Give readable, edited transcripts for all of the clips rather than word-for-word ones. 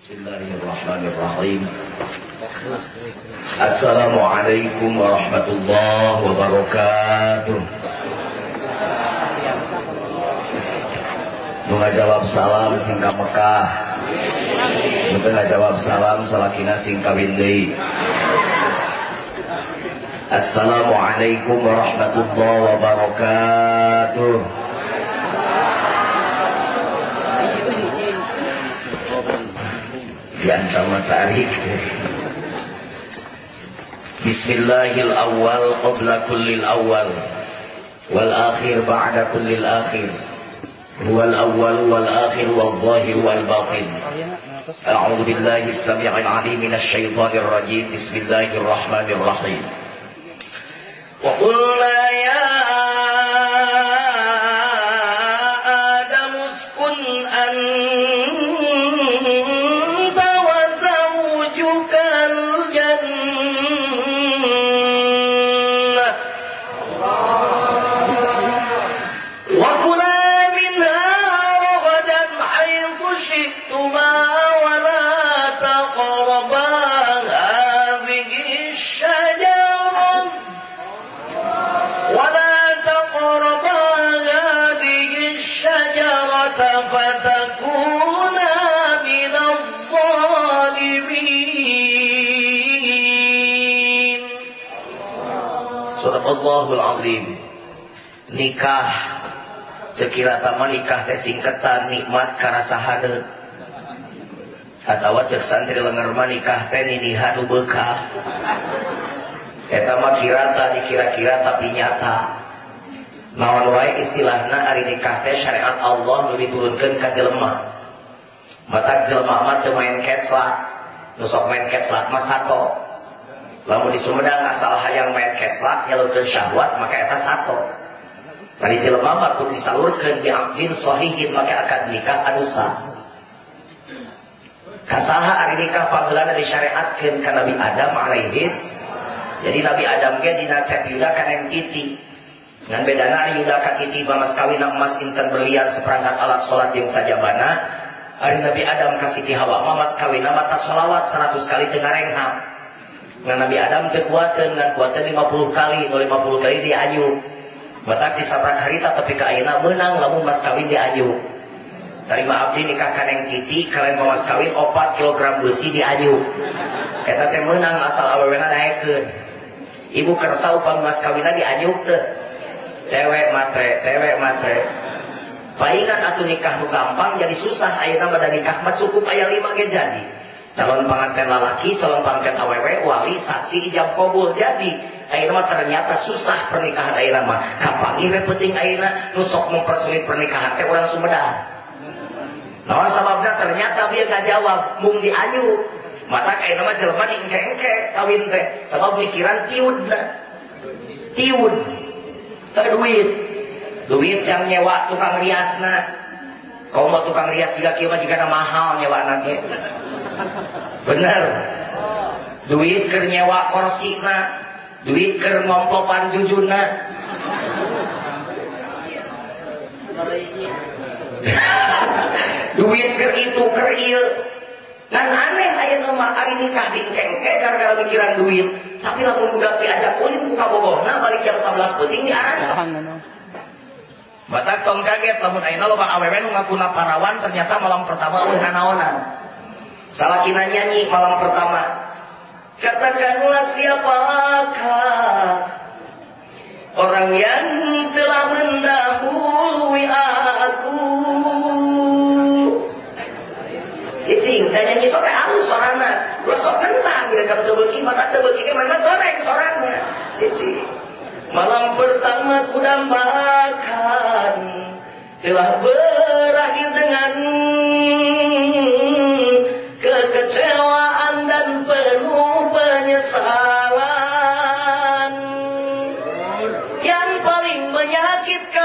Bismillahirrahmanirrahim. Assalamualaikum warahmatullahi wabarakatuh. Nu ngajawab salam sing ka Mekah, nu teu ngajawab salam salakina sing kawin deui. Assalamualaikum warahmatullahi wabarakatuh. Diancam tarik. Bismillahil awal qabla kullil awal wal akhir ba'da kullil akhir. Huwal awal wal akhir wal zahir wal batin. A'udzu billahi as-sami'il 'alim minasy syaithanir rajim. Bismillahirrahmanirrahim. Wa qulna ya Adam uskun anta wa zawjukal jannah wa kula minha ragadan haythu syi'tuma wa la taqraba hadhihi asy-syajarah wa la taqraba hadhihi asy-syajarata fatakuna minadh dhalimin. Sadaqallahul azim. Nikah cekira tama nikah teh singketan nikmat karasahaneun. Atawa cek santri lenger mah nikah teh ninihan nu beukah. Eta mah kirata dikira-kira tapi nyata. Naon wae istilahna ari nikah teh syariat Allah nu diturunkeun ka jelema. Matak jelema mah teu main keclak. Nu sok main keclak mah sato. Lamun di Sumedang asal hayang main keclak nyalurkeun syahwat maka eta sato. Bari jelema mah kudu disalurkeun bi aqdin sahihin maka akad nikah anu sah. Kasaha ari nikah panggeulana disyariatkeun ka Nabi Adam alaihis. Jadi Nabi Adam ge dina cek Yuda ka Neng Titi. Ngan bedana ari Yuda ka Titi mah mas kawin emas intan berlian seperangkat alat salat jeung sajabana. Ari Nabi Adam ka Siti Hawa mah mas kawinna maca sholawat 100 kali teu ngarenghap. Ngan Nabi Adam teu kuateun, ngan kuateun 50 kali, nu 50 kali dianjuk. Matak disaprak harita tapi ka ayeuna meunang lamun mas kawin dianjuk. Tarima abdi nikah ka Neng Titi kalian mas kawin 4 kilogram besi dianjuk. Eta teh meunang asal awewena daekeun. Ibu kersa upami mas kawinna dianjuk teh. Cewek matre, cewek matre. Paingan atuh nikah nu gampang jadi susah ayeuna mah da nikah mah cukup aya 5 ge jadi. Calon panganten lalaki, calon panganten awewe, wali, saksi, ijab kabul jadi. Ayeuna mah ternyata susah pernikahan ayeuna mah. Kapanggih we penting ayeuna nu sok mempersulit pernikahan teh urang Sumedang. Naon sababna ternyata dia ngajawab mung dianjuk. Matak ayeuna mah jelema diengke-engke kawin teh sabab mikiran tiudna. Tiud. Teu duit. Duit jang nyewa tukang riasna. Komo tukang rias jiga kieu mah jigana mahal nyewana ge. Bener. Duit keur nyewa korsina, duit keur ngomplopan jujuna. Duit keur itu keur ieu. Ngan aneh ayeuna mah ari nikah diengke-engke gara-gara mikiran duit. Tapi lamun budak diajak ulin ku kabogohna balik jam 11 peuting diarang. Batak tong kaget lamun ayeuna loba awewe nu ngakuna parawan ternyata malam pertama eueuh nanaonan. Salakina nyanyi malam pertama. Katakanlah siapakah orang yang telah mendahului aku. Cicing, dan nyanyi sore halus sorana. Gua sok kentang gitu kalau teu beuki mata teu beuki mana goreng sorana. Cicing. Malam pertama ku dambakan telah berakhir dengan kekecewaan dan penuh penyesalan. Yang paling menyakitkan,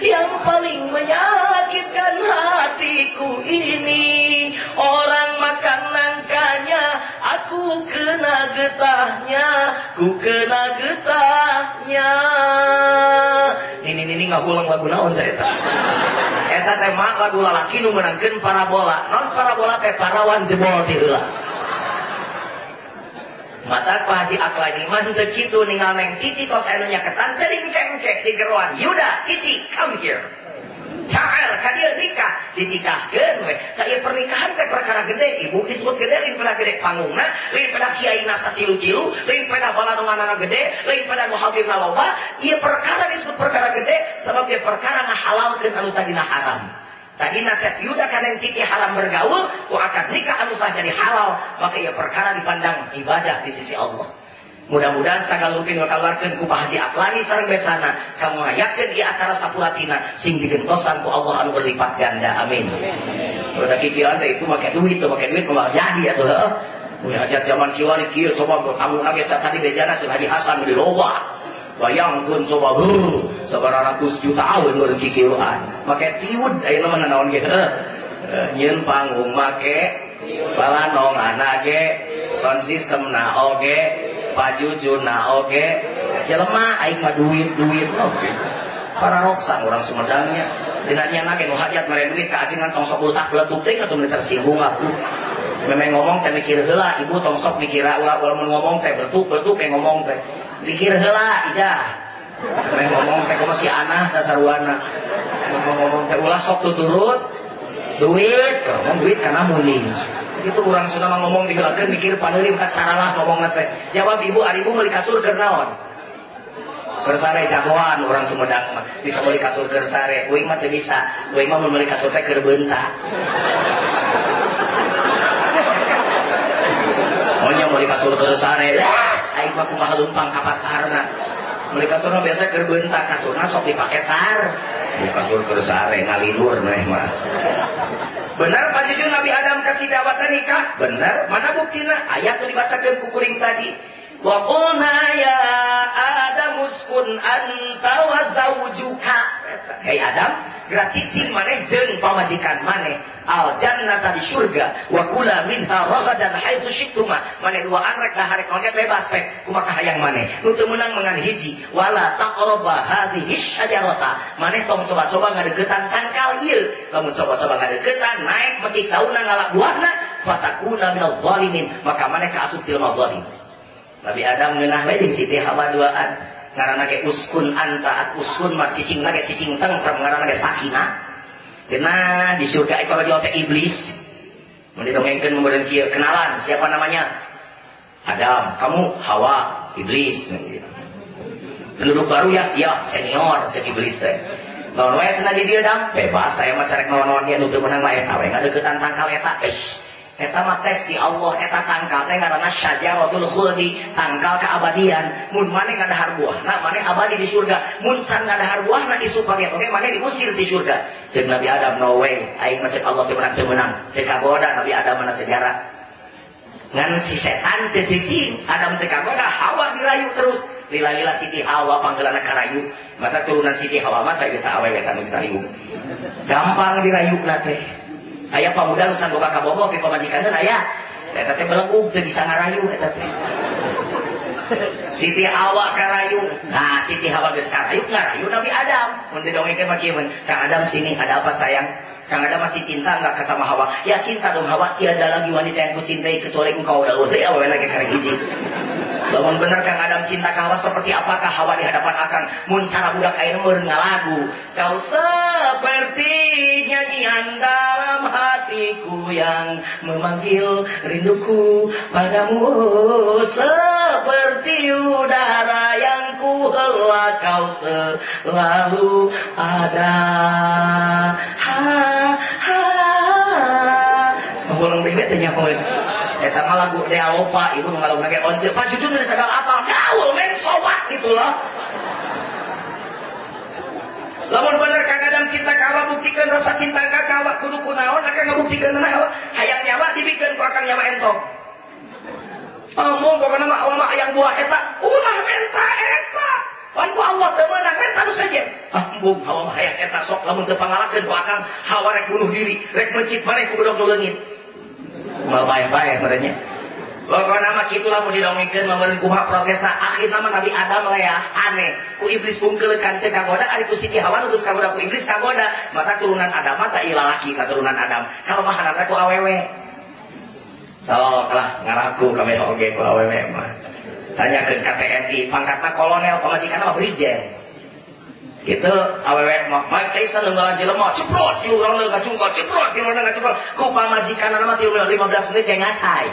yang paling menyakitkan hatiku ini, orang makan nangkanya, aku kena getahnya, ku kena getahnya. Ini ngahulang lagu naon saya eta. Eta teh mah lagu lalaki nu meunangkeun parabola. Non parabola teh parawan jebol ti heula. Mata Pak Haji Aklani mah henteu kitu ninggal Neng Titi tos anu nyaketan ceuring kengkek di geroan. Yuda, Titi, come here. Ta'al ka dieu nikah, dinikahkeun we. Ka ieu pernikahan teh perkara gede, ibu disebut gede lain pada gede panggungna, lain pada kiaina satilu-tilu, lain pada balanonganana gede, lain pada nu hadirna loba. Ieu perkara disebut perkara gede sebab ieu perkara ngahalalkeun anu tadina haram. Tadina Syekh Yuda ka Neng Titi haram bergaul, ku akad nikah anu sah jadi halal, maka ieu perkara dipandang ibadah di sisi Allah. Mudah-mudahan sagala rupi nu kaluarkeun ku Pak Haji Aklani sareng besana, kamu ngayakeun ieu acara sapuratina sing digentosan ku Allah anu berlipat ganda. Amin. Udah kikieuan teh itu make duit, tuh make duit moal jadi atuh heuh. Mun hajat zaman kiwari kieu coba kamu nage tadi bejana Syekh Haji Hasan di loba. Bayangkeun coba heuh sabaraha ratus juta aweun meureun kikieuan. Make tiud ayeuna mah naon ge heuh. Nyieun panggung make balanongana ge, sound system na oge, pajujuna oge, jelema aing mah duit-duit oge. Pararoksang orang Sumedangnya. Dina nyana ge nu hajat mere duit ka ajengan tong sok utak beletuk teh atuh mun tersinggung aku. Memang ngomong teh mikir heula, ibu tong sok mikir ulah ulah mun ngomong teh beletuk-beletuk teh ngomong teh. Mikir heula ijah. Memang ngomong teh kumaha si anah dasarwana. Ngomong teh ulah sok tuturut duit, ngomong duit kana muni. Itu orang Sunda mah ngomong diheulakeun mikir paneulim ka saralah ngomongna teh. Jawab ibu, ari ibu meuli kasur keur naon? Keur sare jagoan orang Sumedang mah. Bisa meuli kasur keur sare, uing mah teu bisa. Uing mah mun meuli kasur teh keur beunta. Oh nya meuli kasur keur sare. Aing mah kumaha lumpang ka pasarna. Meuli kasur mah biasa keur beunta, kasurna sok dipake sar. Meuli kasur keur sare ngalilur maneh mah. Benar Pak Jujun Nabi Adam kasih dawatan nikah? Benar. Mana buktina? Ayat nu dibacakeun ku kuring tadi. Wa qulna ya Adam uskun anta wa zawjuka. Hei Adam, geura cicing maneh jeung pamajikan maneh al jannata di surga wa kula minha ragadan haitsu syi'tuma. Maneh duaan rek dahar rek naon bebas pek kumaha hayang maneh. Nu teu meunang mengan hiji wala taqraba hadhihi syajarata. Maneh tong coba-coba ngadeukeutan tangkal ieu. Lamun coba-coba ngadeukeutan naek metik daunna ngalak buahna fatakuna minaz zalimin, maka maneh kaasup jelema zalim. Nabi Adam ngeunah we jeung Siti Hawa duaan. Ngaranna ge uskun anta, uskun mah cicingna ge cicing tengtrem, ngaranna ge sakinah. Geunah di surga eta lagi teh iblis. Mun didongengkeun meureun kieu kenalan, siapa namanya? Adam, kamu Hawa, iblis. Penduduk baru ya? Ya, senior cek iblis teh. Lawan wae cenah di dieu dam, bebas saya mah carek naon-naon ge nu teu meunang mah eta we ngadeukeutan tangkal eta. Eta mah tes di Allah, eta tangkal teh ngaranna syajaratul khuldi, tangkal keabadian. Mun maneh ngadahar buahna, maneh abadi di surga. Mun can ngadahar buahna isuk page oge maneh diusir di surga. Ceuk Nabi Adam no way, aing mah ceuk Allah teu meunang teu meunang. Teu kagoda Nabi Adam mana sejarah. Ngan si setan teu cicing, Adam teu kagoda, Hawa dirayu terus. Lila-lila Siti Hawa panggeulana karayu. Mata turunan Siti Hawa mah teh eta awewe tanu dirayu. Gampang dirayuna teh. Aya pamuda nu boga kabogoh pi pamajikanna aya. Eta teh belegug teu bisa ngarayu eta teh. Siti Hawa karayu. Nah, Siti Hawa geus karayu ngarayu Nabi Adam. Mun didongengkeun mah kieu mun, Kang Adam sini ada apa sayang? Kang Adam masih cinta enggak sama Hawa? Ya cinta dong Hawa, tiada lagi wanita yang kucintai kecuali engkau. Da eueuh awewe lagi karek hiji. Lamun bener Kang Adam cinta ka Hawa seperti apakah Hawa di hadapan akang? Mun cara budak ayeuna meureun ngalagu. Kau seperti nyanyian dalam hatiku yang memanggil rinduku padamu, seperti udara yang ku hela kau selalu ada. Ha ha. Ulang deui teh nyaho. Eta mah lagu Dea Lopa, ibu nu ngalaguna ge once. Pak Jujun geus sagala apal, gaul men sowat gitu loh. Lamun bener Kang Adam cinta ka Hawa, buktikeun rasa cinta ka Hawa kudu kunaon akang ngabuktikeun Hawa. Hayang nyawa dibikeun ku akang nyawa entong. Omong pokona mah Hawa mah hayang buah eta, ulah menta eta. Pan ku Allah teu meunang menta nu sejen. Embung Hawa mah hayang eta sok lamun teu pangalakeun ku akang, Hawa rek bunuh diri, rek mencit maneh ku bedog nu leungit. Mal bae-bae merenya. Pokona mah kitu lah mun didongengkeun mah meureun kumaha prosesna akhirna mah Nabi Adam leah aneh ku iblis ungkeulekan teu kagoda ari ku Siti Hawa nu geus kagoda ku iblis kagoda mata turunan Adam mah tah ieu lalaki katurunan Adam kalemahanana ku awewe sok lah ngaraku kami oge ku awewe mah tanyakeun ka TNI pangkatna kolonel pamajikanna mah brigjen gitu awewe mah Mike Tyson leunggalan jelema ceprot tilu ronde ngacungkol ceprot tilu ronde ngacungkol ku pamajikanna mah 15 menit kayak ngacai.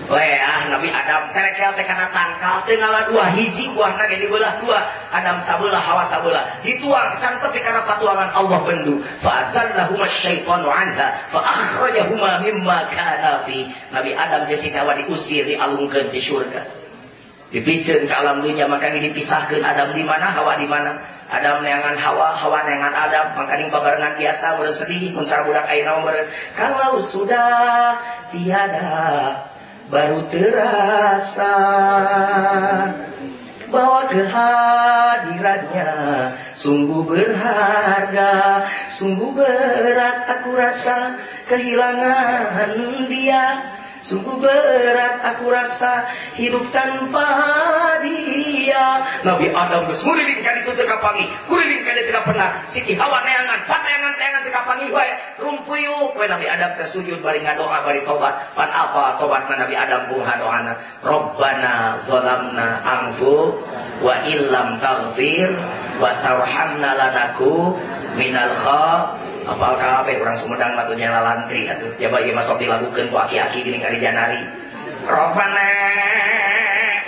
Leah Nabi Adam terekel teh kana sangkal teu ngala dua hiji buahna ge dibelah dua Adam sabelah Hawa sabelah dituang can tepi kana patuangan Allah bendu fa azallahuma syaitanu anha fa akhrajahuma mimma kana fi. Nabi Adam jeung Siti Hawa diusir dialungkeun di surga dipiceun ka alam dunya maka dipisahkeun Adam di mana Hawa di mana Adam neangan Hawa, Hawa neangan Adam makaning babarengan biasa meureun sedih mun cara budak ayeuna meureun kalau sudah tiada baru terasa bahwa kehadirannya sungguh berharga, sungguh berat aku rasa kehilangan dia, sungguh berat aku rasa hidup tanpa dia. Nabi Adam geus nguriling ka ditu teu kapanggih, kuriling ka ditu teu kapenah. Siti Hawa neangan, pateangan-teangan teu kapanggih wae, rumpuyuk we Nabi Adam teh sujud bari ngadoa bari tobat. Pan apa tobatna Nabi Adam kumaha doana? Rabbana zalamna anfusana wa illam taghfir wa tarhamna lanaku minal kha. Apal kabeh urang Sumedang mah teu nyala lantri atuh. Jaba ieu mah sok dilagukeun ku aki-aki geuning ari janari. Robbana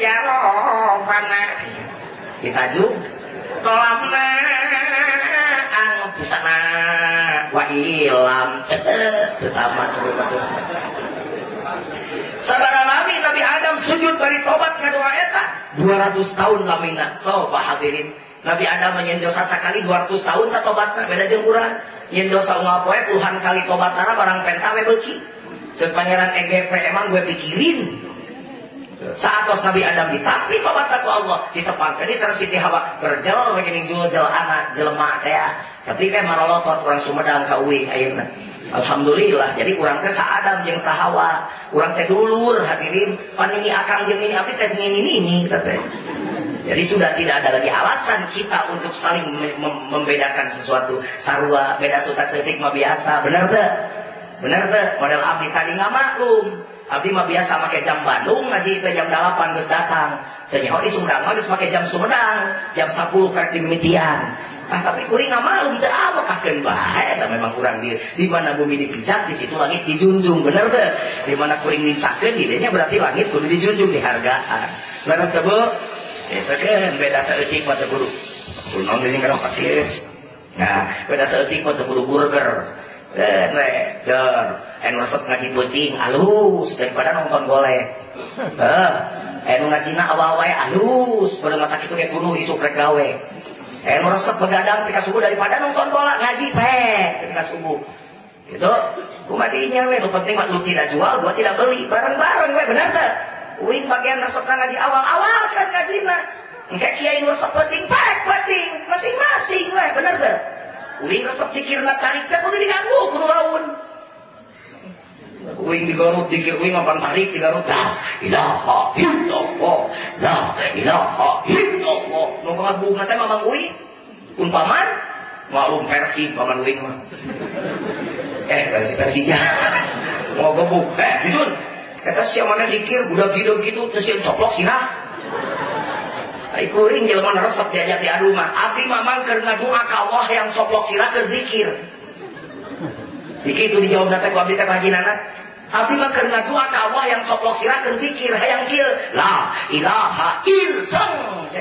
ya Robbana ditajuk kolamna anfusana wa ilam teu tamat sabaraha lami Nabi Adam sujud bari tobat ngadoa eta 200 tahun lamina. So hadirin Nabi Adam nyen dosa sakali 200 tahun ta tobatna beda jeung urang nyen dosa unggal poe puluhan kali tobatna barang penta we beuki. Ceuk pangeran EGP emang gue pikirin. Saatos Nabi Adam ditapi tobatna ku Allah ditepangkeun di sareng Siti Hawa berjel we geuning jul-jel anak jelema teh. Tapi kayak marolotot urang Sumedang ka uing ayeuna. Alhamdulillah jadi urang teh sa Adam jeung sa Hawa, urang teh dulur hadirin panini akang jeung nini abdi teh nini-nini kita teh. Jadi sudah tidak ada lagi alasan kita untuk saling membedakan sesuatu. Sarua beda sutak seutik mah biasa, bener teh? Bener teh? Model abdi tadi nggak maklum. Abdi mah biasa make jam Bandung ngaji teh jam 8 geus datang. Teu nyaho di Sumedang mah geus make jam Sumedang, jam 10 karek dimimitian. Ah tapi kuring nggak maklum teu awakakeun bae eta memang urang di mana bumi dipijak di situ langit dijunjung, bener teh? Di mana kuring nincakeun di dinya berarti langit kudu dijunjung dihargaan. Leres teh Bu? Kan beda saeutik mah teu kudu kunaon deui ngarang kieu. Nah, beda saeutik mah teu kudu burger. Der, anu resep ngaji peuting alus daripada nonton golek. Heuh, anu ngajina awal wae alus, baru mata kitu ge kudu isuk rek gawe. Anu resep begadang ti ka subuh daripada nonton bola ngaji pek ti ka subuh. Gitu. Kumaha dinya we nu penting mah lu tidak jual, gua tidak beli, bareng-bareng we bener teu? Uing bagian resepna ngaji awal-awal kan ngajina. Engke kiai nu resep penting pek penting masing-masing we bener teu? Uing resep dikirna tarik teh kudu diganggu kudu laun. Uing di Garut dikir uing mapan tarik di Garut. La ilaha illallah. La ilaha illallah. Nu banget buukna teh mamang uing. Umpaman maklum versi paman uing mah. Versi-versinya. Mau gebuk. Jujur. Eta sia mana dikir budak hidup gitu terus yang coplok sirah. Ai kuring jelema resep diajak diadu mah. Abdi mamang keur ngadua ka Allah yang coplok sirah keur zikir. Diki itu dijawab teh ku abdi teh pajinana. Abdi mah keur ngadua ka Allah yang coplok sirah keur zikir hayang kieu. La ilaha illallah.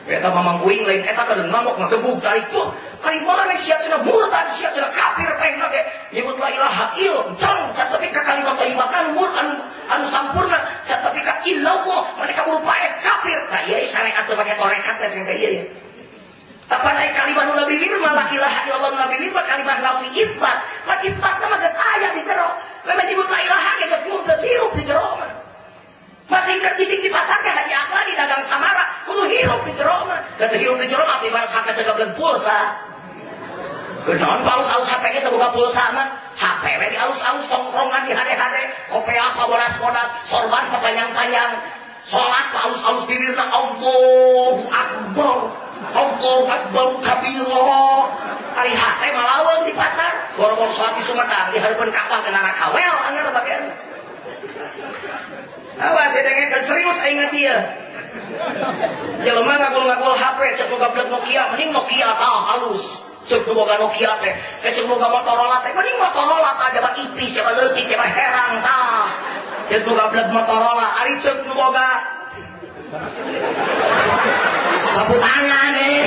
Eta mamang kuing lain eta keur ngamuk ngatebuk tarik tuh. Ari mana sia cenah murtad sia cenah kafir pehna ge nyebut la ilaha illallah tapi ka kalimat thayyibah anu anu sampurna tapi ka illallah maneh kaburu paeh kafir. Tah ieu syariat teu make tarekat teh sing teh ieu. Apa naik kalimat nu Nabi mah la ilaha illallah Nabi mah kalimat nafi isbat. Pan isbatna mah geus aya di jero. Memang nyebut la ilaha ge geus geus hirup di jero mah. Masih kercising di pasar teh Haji Akla di dagang Samara kudu hirup di jero mah. Da hirup di jero mah ibarat HP teh gageun pulsa. Kunaon palus alus HP ge teu boga pulsa mah. HP we di alus-alus tongkrongan di hade-hade, kopeah pabodas-bodas, sorban papanjang-panjang. Salat alus-alus bibirna Allahu Akbar. Allahu Akbar kabira. Ari hate mah laweung di pasar, boro-boro salat di Sumedang di hareupeun Ka'bah geuna kawel anggar bagian. Awas dengekeun serius aing ngaji ieu. Jelema ngagul-ngagul HP cek boga blek Nokia, mending Nokia tah halus. Cek boga Nokia teh, cek boga Motorola teh, mending Motorola tah jaba ipis, jaba leutik, jaba herang tah. Cek boga blek Motorola, ari cek boga sapu tangan eh.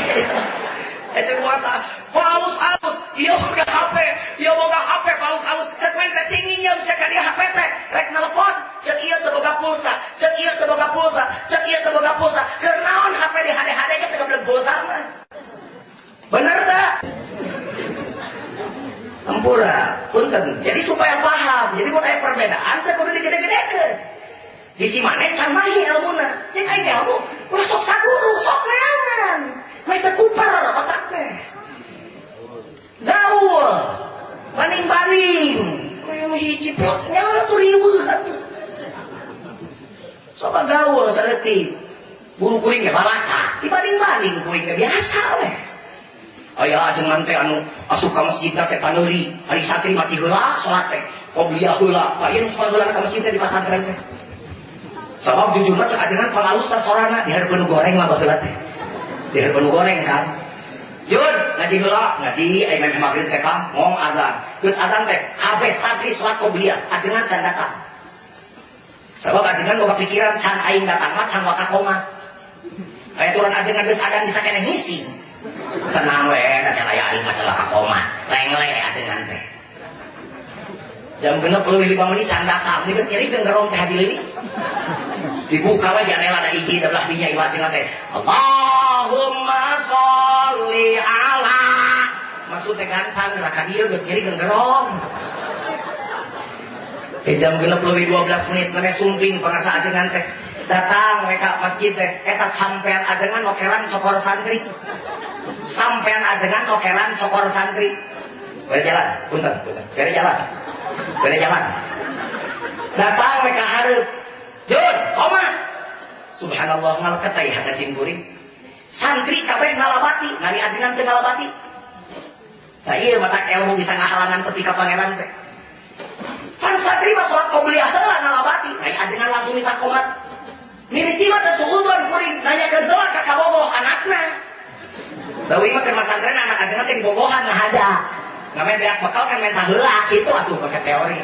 Cek boga halus-halus, ieu boga HP, ieu boga HP halus-halus, cek main teh cingin bisa ka dia HP teh, rek nelpon, cek ieu teu boga pulsa, cek ieu teu boga pulsa, cek ieu teu boga pulsa, keur naon HP di hade-hade ge teu boga pulsa mah. Bener tak? Ampura, punten. Jadi supaya paham, jadi mun aya perbedaan teh kudu digede-gedekeun. Di si maneh can mahi ilmuna, cek aing ilmu, ulah sok saguru, sok neangan. Mah teu kuper otak teh. Gaul, baning-baning, hiji plotnya tuh riweuh atuh. Sok gaul saeutik. Buru kuring ge balaka, dibanding-banding kuring ge biasa we. Aya ajengan teh anu asup ka masjid teh paneuri, ari santri mati heula salat teh, qobliyah heula, payen salat heula ka masjid teh di pasantren teh. Sabab jujurna cek ajengan palalus tah sorana di hareupeun goreng mah baheula teh. Di hareupeun goreng kan. Yun, ngaji heula, ngaji aya meh magrib teh kang ngong azan. Geus azan teh kabeh santri salat qobliyah, ajengan can datang. Sabab ajengan boga pikiran can aing datang mah can waka koma. Aya turun ajengan geus adan bisa keneh ngising. Tenang we, da can aya aing mah celaka koma. Lengle ajengan teh. Jam 6:05 menit can datang, geus nyeri gerong teh Haji Lili. Dibuka we janela da hiji da belah dinya ieu ajengan teh. Allahumma sholli ala. Maksud teh gancang lah ka dieu geus nyeri gerong. Jam 6:12 namanya sumping pangasa ajengan teh. Datang mereka masjid teh, eta sampean ajengan okelan cokor santri. Sampean ajengan okelan cokor santri. Bere jalan, punten, punten. Bere jalan. Bere jalan. Datang mereka hareup. Jun, koma. Subhanallah ngaleket teh hate simkuring. Santri kabeh ngalabati, ngari ajengan teh ngalabati. Tah ieu mata ilmu bisa ngahalangan tepi ka pangeran teh. Pan santri mah salat qobliyah heula ngalabati, ai ajengan langsung minta komat. Mimiti mah teh suudzon kuring nanyakeun heula ka kabogoh anakna. Leuwih mah keur masantren anak ajengan teh dibogohan ngahaja. Namanya beak bekal kan minta heula kitu atuh pake teori.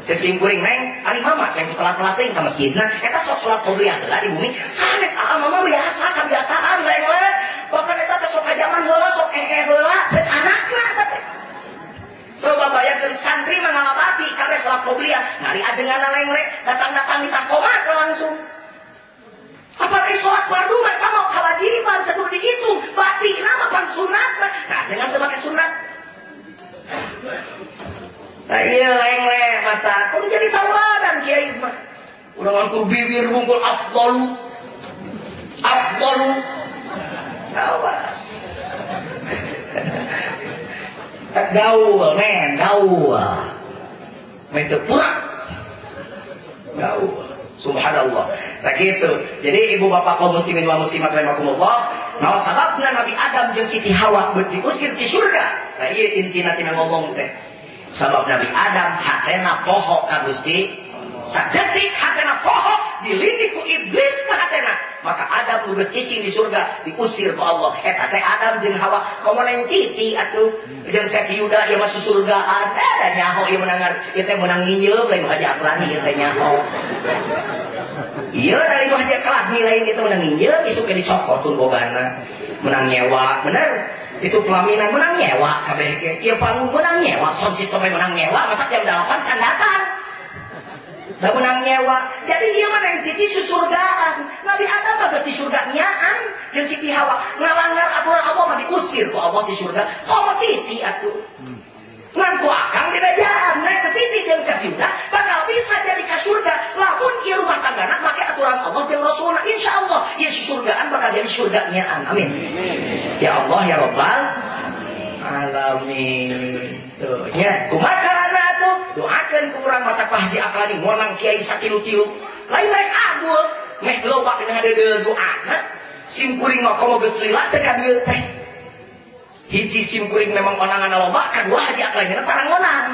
Cek simkuring neng, ari mama cek telat-telat teh ka masjidna, eta sok salat qobliyah heula di bumi. Sanes aa mama biasa kabiasaan lengle. Bahkan eta teh sok kajaman heula, sok engeh heula, cek anakna eta teh. Coba bayangkeun santri mah ngalabati kabeh salat qobliyah, ngari ajenganna lengle, datang-datang minta komat langsung. Apalagi salat fardu mah eta mah kewajiban kudu dihitung, batina mah pan sunat. Nah, ajengan teu make sunat. Nah, ieu lengle mata, kudu jadi tauladan kiai mah. Urang ku bibir bungkul afdalu. Afdalu. Awas. Gaul, men, gaul. Men teu purak. Gaul. Subhanallah. Nah gitu. Jadi ibu bapak kaum muslimin wa muslimat rahimakumullah, naon sababna Nabi Adam jeung Siti Hawa diusir ti surga? Nah ieu intina tina ngomong teh. Sabab Nabi Adam hatena poho ka Gusti. Sadetik hatena poho dilindik ku iblis ka hatena. Maka Adam nu geus cicing di surga diusir ku Allah. Eta teh Adam jeung Hawa komo lain titi atuh. Jeung Siti Yuda ieu mah susurgaan. Da nyaho ieu meunang ieu teh meunang nginjeum lain Haji Aklani ieu teh nyaho. Ieu dari Haji Aklani lain ieu teh meunang nginjeum isuk ge dicokot bogana. Menang nyewa, bener. Itu pelaminan menang nyewa kabeh ge. Ieu panggung menang nyewa, sound system menang nyewa, maka jam 8 can datang. Da menang nyewa. Jadi ieu mah yang titi susurgaan. Nabi Adam mah geus di surga nyaan jeung Siti Hawa ngalanggar aturan Allah mah diusir ku Allah di surga. Komo titi atuh. Ngan ku akang dibejaan, naik ke titi jeung Siti bakal bisa jadi ka surga lamun ieu rumah tanggana make aturan Allah jeung Rasulna. Insyaallah ieu surgaan bakal jadi surga nyaan. Amin. Ya Allah ya Rabbal alamin. Tuh nya kumaha carana atuh? Doakeun ku urang mata Pak Haji Aklani ngonang kiai sakilu-tilu. Lain rek agul meh loba dina ngadeudeuh doana. Sim kuring mah komo geus lila teh ka dieu teh. Hiji sim kuring memang onangan loba, kadua Haji Aklani tarang ngonang.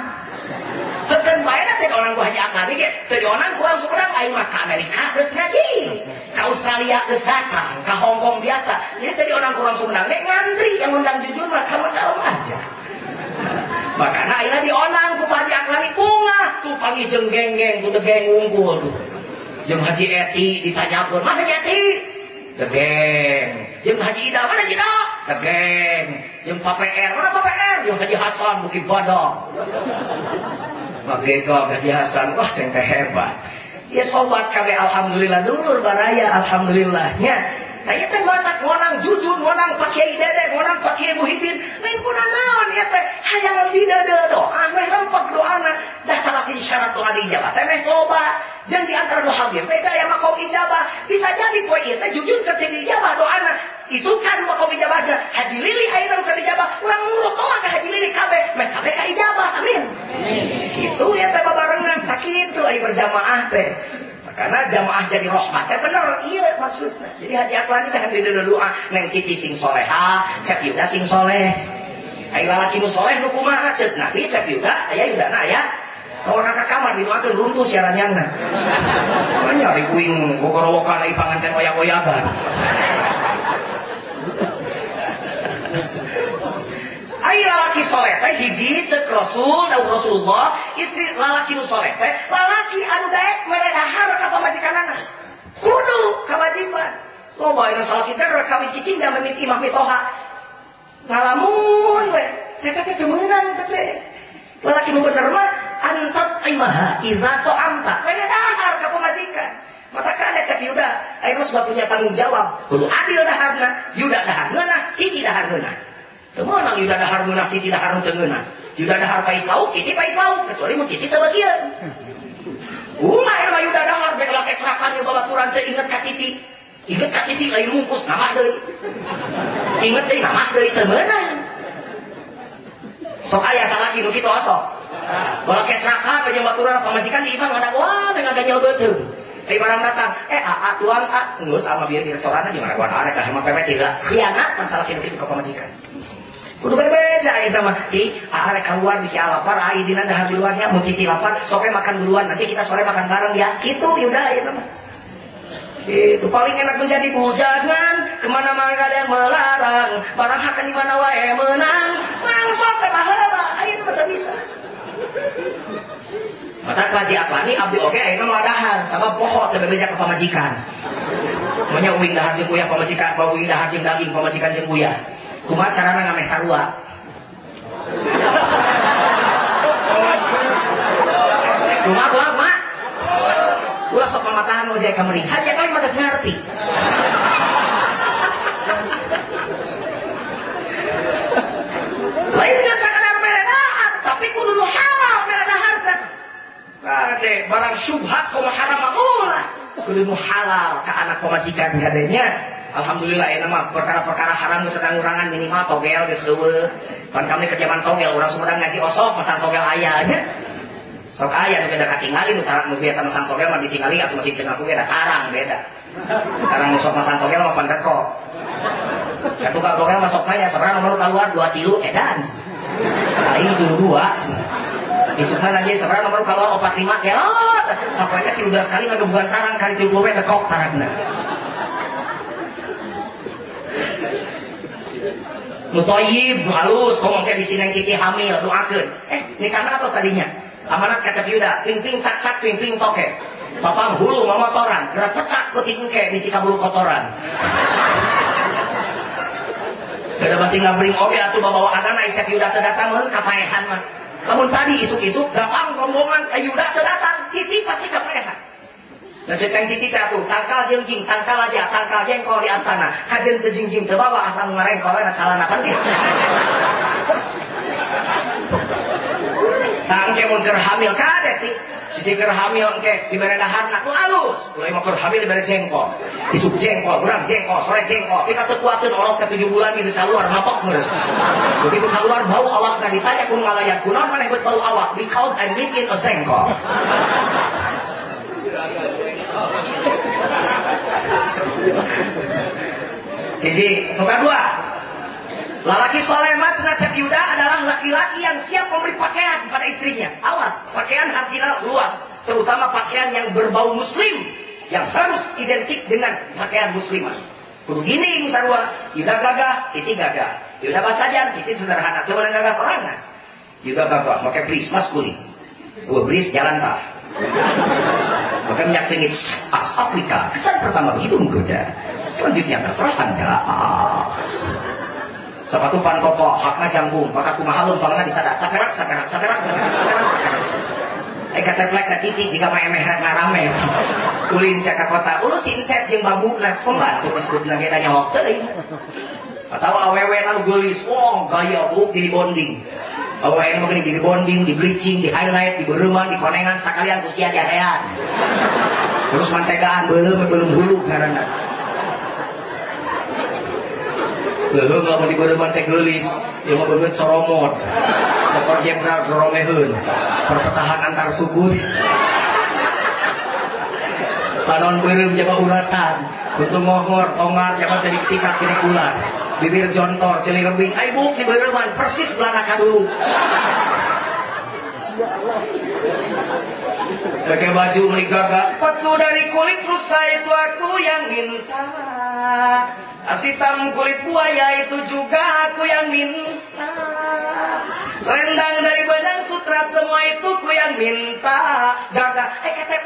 Heukeun bae teh onang ku Haji Aklani ge teu dionang ku urang Sumedang aing mah ka Amerika geus ngaji, ka Australia geus datang, ka Hong Kong biasa. Jadi tadi orang kurang Sumedang ge ngantri yang undang jujur mah ka dalam aja. Makana ayeuna dionang ku Haji Aklani bungah tuh panggih jeung geng-geng ku degeng wungkul tuh. Jeung Haji Eti ditanyakeun, "Mana Haji Eti?" Degeng. Jeung Haji Ida, "Mana Haji Ida?" Degeng. Jeung Pak PR, "Mana Pak PR?" Jeung Haji Hasan Bukit Badang. Magego Haji Hasan, wah ceng teh hebat. Ya sobat kabeh alhamdulillah dulur baraya alhamdulillah nya. Nah ieu teh matak ngonang jujur, ngonang Pak Kiai Dede, ngonang Pak Kiai Muhyiddin, lain kuna naon ieu teh hayang dideudeuh doa, meh rempeg doana. Da salah siji syarat doa diijabah teh meh loba. Jeung di antara doa ge teh aya makom ijabah. Bisa jadi poe ieu teh jujur keur teu diijabah doana. Isukan makom ijabahna. Haji Lili ayeuna nu keur diijabah, urang nurut doa ka Haji Lili kabeh, meh kabeh ka ijabah. Amin. Gitu ya teh babarengan sakitu aya berjamaah teh. Karena jamaah jadi rahmat teh bener iya maksudna. Jadi Haji Aklani teh di doa neng Titi sing soleha, Cep Yuda sing soleh. Ai lalaki nu soleh nu kumaha ceuk Nabi Cep Yuda aya Yudana aya. Kalau ka kamar didoakeun runtuh siaran nyangna. Nyari kuing gogorowokan ai panganten oyak-oyakan. Ai lalaki soleh teh hiji ceuk Rasul, dawuh Rasulullah, istri lalaki nu soleh teh lalaki anu daek mere dahar ka pamajikanana. Kudu kawajiban. Loba anu salaki teh rek kawin cicing da menit imah mitoha. Ngalamun we, teh teh teu meunang teh. Lalaki nu bener mah antat imaha idza ta'amta. Mere dahar ka pamajikan. Maka kada Cep Yuda, ayeuna sebab punya tanggung jawab. Kudu adil daharna, Yuda dahar ngeunah, Titi dahar ngeunah. Teu meunang Yuda dahar ngeunah, Titi dahar teu ngeunah. Yuda dahar pais lauk, Titi pais lauk, kecuali mun Titi teu bagian. Ulah mah Yuda dahar bek lakecrakan ieu babaturan teu inget ka Titi. Inget ka Titi lain mungkus nambah deui. Inget deui nambah deui teu meunang. Sok aya salaki nu kitu osok. Bola kecrakan jeung babaturan pamajikan di imah ngadagoan ngaganyel beuteung. Ai barang datang, aa tuang a, geus sama bieu di restoran di mana arek ka mah pepe tidak khianat masalah kitu ka pamajikan. Kudu bebeja eta mah, ti aa rek keluar di si lapar, ai dina dahar di luarnya mun Titi lapar, sok makan duluan, nanti kita sore makan bareng ya. Kitu Yuda eta mah. Itu paling enak menjadi bujangan, kemana-mana ada yang melarang, barang hakan di mana wae menang, mangsa teh baheula, ayeuna mah teu bisa. Mata Haji Aklani abdi oge ayeuna mah dahar sabab poho teu bebeja ka pamajikan. Manya uing dahar jeung uyah pamajikan, uing dahar jeung daging pamajikan jeung uyah. Kumaha carana ngameh sarua? Kumaha kumaha mak? Ulah sok pamatahan ojek ka meuring. Haji Aklani mah geus ngarti. Lain sakadar mere dahar, tapi kudu nu halal mere dahar teh. Kade barang syubhat kumaha haram mah ulah. Kudu nu halal ka anak pamajikan kadenya. Alhamdulillah ayeuna mah perkara-perkara haram geus ngurangan minimal togel geus leuweuh. Pan kami ke zaman togel urang Sumedang ngaji osok masang togel aya nya. Sok aya nu beda katingali nu tarak nu biasa masang togel mah ditingali atuh masih teu ngaku beda tarang beda. Tarang nu sok masang togel mah pan rekok. Katuka togel mah sok nanya sabaraha nomor keluar 2 3 edan. Aing 2. Isukna lagi sabaraha nomor keluar 4 5 gelot. Sapoe teh 13 kali ngagebugan tarang kali 30 we tekok tarangna. Nu thayyib, nu halus, ngomong ke di sini Titi hamil, doakeun. Nikahna atos tadinya. Amanat ka Cep Yuda, ping-ping cak-cak, ping-ping toke. Papang hulu momotoran, gerak pecak ku tingke bisi kaburu kotoran. Kada pasti ngabring oge atuh babawa anana Cep Yuda teu datang mun kapaehan mah. Lamun tadi isuk-isuk datang rombongan Yuda teu datang, Titi pasti kapaehan. Dan ceteng Titi teh atuh tangkal jeung tangkal aja, tangkal jengkol di astana. Kajeun teu jingjing teu bawa asal ngarengkol we na calana pan kitu. Tah engke mun keur hamil kade ti. Bisi keur hamil engke dibere daharna ku alus. Ulah mah keur hamil dibere jengkol. Isuk jengkol, urang jengkol, sore jengkol. Pika teu kuateun orok teh 7 bulan geus keluar mapok meureun. Begitu keluar bau awakna ditanya ku ngalayan, kunaon maneh beut bau awak? Because I'm making a sengkol. Hiji, nu kadua. Lalaki soleh mas Cep Yuda adalah laki-laki yang siap memberi pakaian kepada istrinya. Awas, pakaian hatinya luas, terutama pakaian yang berbau muslim, yang harus identik dengan pakaian muslimah. Kudu gini sarua, Yuda gagah, Titi gagah. Yuda basajan, Titi sederhana, teu meunang gagah sorangan. Yuda gagah, make bris mas kuning. Gua bris jalan tah. Maka minyak sengit as Afrika. Kesan pertama begitu menggoda. Selanjutnya terserah Anda. Sepatu pantopo, hakna janggung, maka kumaha lempangna disada. Sakerak, sakerak, sakerak, sakerak, sakerak, sakerak. Kateplek na titik jika mah emeh ngarame. Kulin sia ka kota, urusin cet jeung bambuna, pembantu disebutna ge da nyawak teuing. Atawa awewe nu geulis, wah gaya buk di bonding. Awewe mah geuning di bonding, di bleaching, di highlight, di bereuman, di konengan sakalian ku sia jahean. Terus mantegaan beuleum beuleum hulu ngaranna. Leuheung lamun di beureman teh geulis, ieu mah beureum soromot. Sokor jenderal roromeheun. Perpecahan antar suku. Panon beureum jaba uratan, untung ngohor, tongar jaba jadi sikat kiri ular. Bibir jontor, ceuli rebing, ai buk di beureman persis belanaka dulu. Ya Allah. Pakai baju beli gagah, sepatu dari kulit rusa itu aku yang minta. Tas hitam kulit buaya itu juga aku yang minta. Selendang dari benang sutra semua itu ku yang minta. Gagah, ketek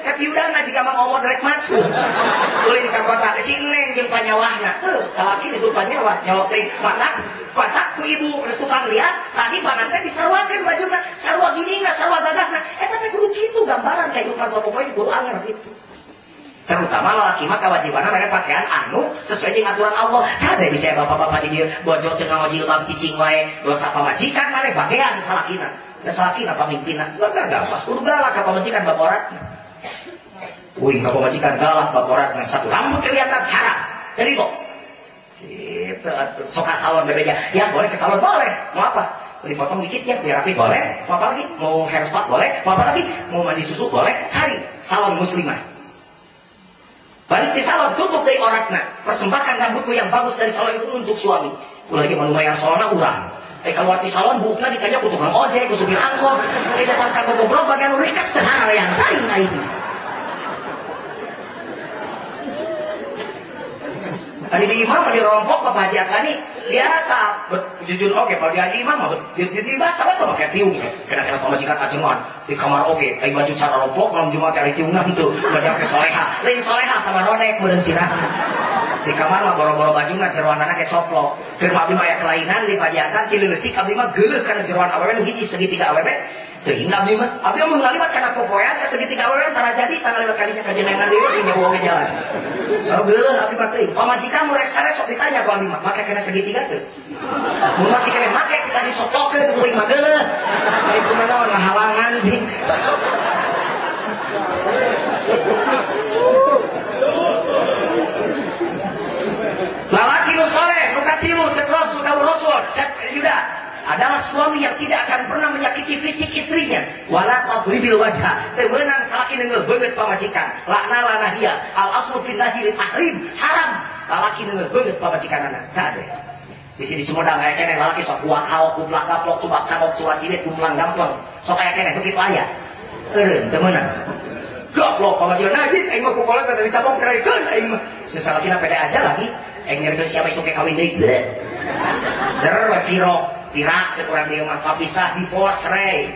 Cep Yudana jika mang omot rek macu. Ulin ka kota si Neng jeung panyawahna. Teu, salaki disebut panyawah, nyawah teh matak, matak ku ibu tukang lias, tadi pangan teh disaruakeun bajuna, sarua giningna, sarua gagahna. Eta teh kudu kitu gambaran kehidupan sapopoe kudu anger kitu. Terutama lelaki mah kewajibanna mere pakaian anu sesuai dengan aturan Allah. Kade bisa bapak-bapak di dieu bojo teu nganggo jilbab cicing wae, dosa pamajikan maneh bagean salakina. Da salakina pamimpinna. Gagah gagah. Kudu galak ka pamajikan baporatna. Wih, ka pamajikan galak baporatna satu rambut kelihatan haram. Jadi kok gitu sok ka salon bebeja. Ya boleh ke salon boleh. Mau apa? Dipotong dikit ya biar rapi boleh. Mau apa lagi? Mau hair spa boleh. Mau apa lagi? Mau mandi susu boleh. Cari salon muslimah. Balik di salon, tutup dari oratna. Persembahkan rambutku yang bagus dari salon itu untuk suami. Ulah lagi malu bayar salonna urang. Keluar di salon, buukna ditanya ku tukang ojek, ku supir angkot. Datang ka goblok bagian rikas sehara yang lain aing. Tadi di imam di rompok Bapak Haji Akani biasa jujur oke kalau di haji imam mah di bahasa apa pakai tiung kena-kena pamajikan ajengan di kamar oke ai baju cara rompok malam Jumat ari tiungan tuh baju ke soleha lain soleha sama rodek meureun sirah di kamar mah boro-boro bajuna jeroanana ke coplok keur abdi mah aya kelainan di pajasan ti leutik abdi mah geuleuh kana jeroan awewe nu hiji segitiga awewe teuing abdi mah abdi mun ngaliwat kana popoean ka segitiga awewe tara jadi tara lewat kalinya ka jenengan deui sing nyawa jalan so geuleuh abdi mah teuing pamajikan mu rek sare sok ditanya ku abdi mah make kana segitiga teu mun masih kene make kita dicopokeun ku mah geuleuh ari kumaha ngahalangan sih. Lalaki nu soleh, nu katilu, cek rasul, rasul, cek Yuda adalah suami yang tidak akan pernah menyakiti fisik istrinya. Wala tadribil wajha, teu meunang salaki neungeul beungeut pamajikan. Lakna lanahia, al aslu fil nahi tahrim, haram. Lalaki neungeul beungeut pamajikanana. Kade. Di sini Sumedang aya keneh lalaki sok kuat haok, kuplak gaplok, tubak cakok, surat cilit, kumlang gamplang. Sok aya keneh begitu aya. Eureun teu meunang. Gaplok pamajikan najis aing mah kukolot dari cabok kerikeun aing mah. Sesalakina pede aja lagi. Aing nyerikeun siapa isuk kawin deui. Der we pirok, pirak sekurang dieu mah papisah divorce cerai.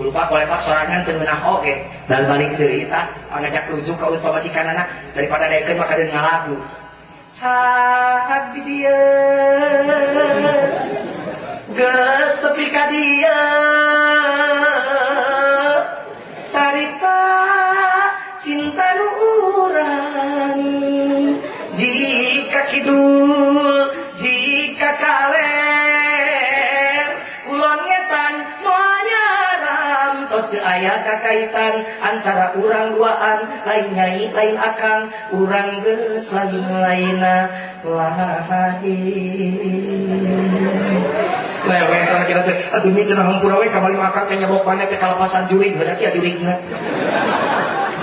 Lupa kolepat sorangan teu meunang oge. Dan balik deui tah ngajak rujuk ka pamajikanana daripada daekeun mah kadeun ngalagu. Cak di dieu geus tepi ka dieu carita cinta nu urang jika kidul jika kaler kulon ngetan moal nyaram tos teu aya kakaitan antara urang duaan lain nyai lain akang urang geus lain-lainna lain. Atuh mi cenah hampura we kamari mah teh nyabok mana teh kalapasan jurig heuda sia jurigna.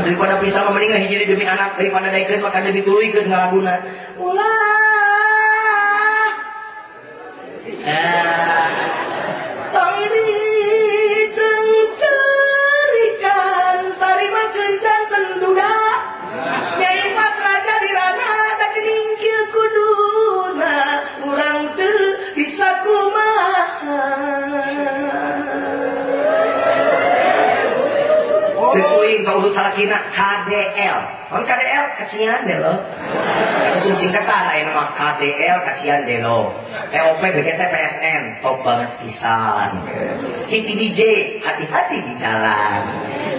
Daripada pisah mah mending hiji demi anak daripada daekeun maka dituluykeun ngalaguna. Ulah. Tong iri jeung cerikan tarimakeun janten duda. Nyai Patra jadi rana tak ningkil kuduna urang teu bisa kumaha. Cek uing tong urus salakina KDL. On KDL kacian deh lo. Langsung singkatan aya nama KDL kacian deh lo. TOP BGT PSN top banget pisan. Titi DJ hati-hati di jalan.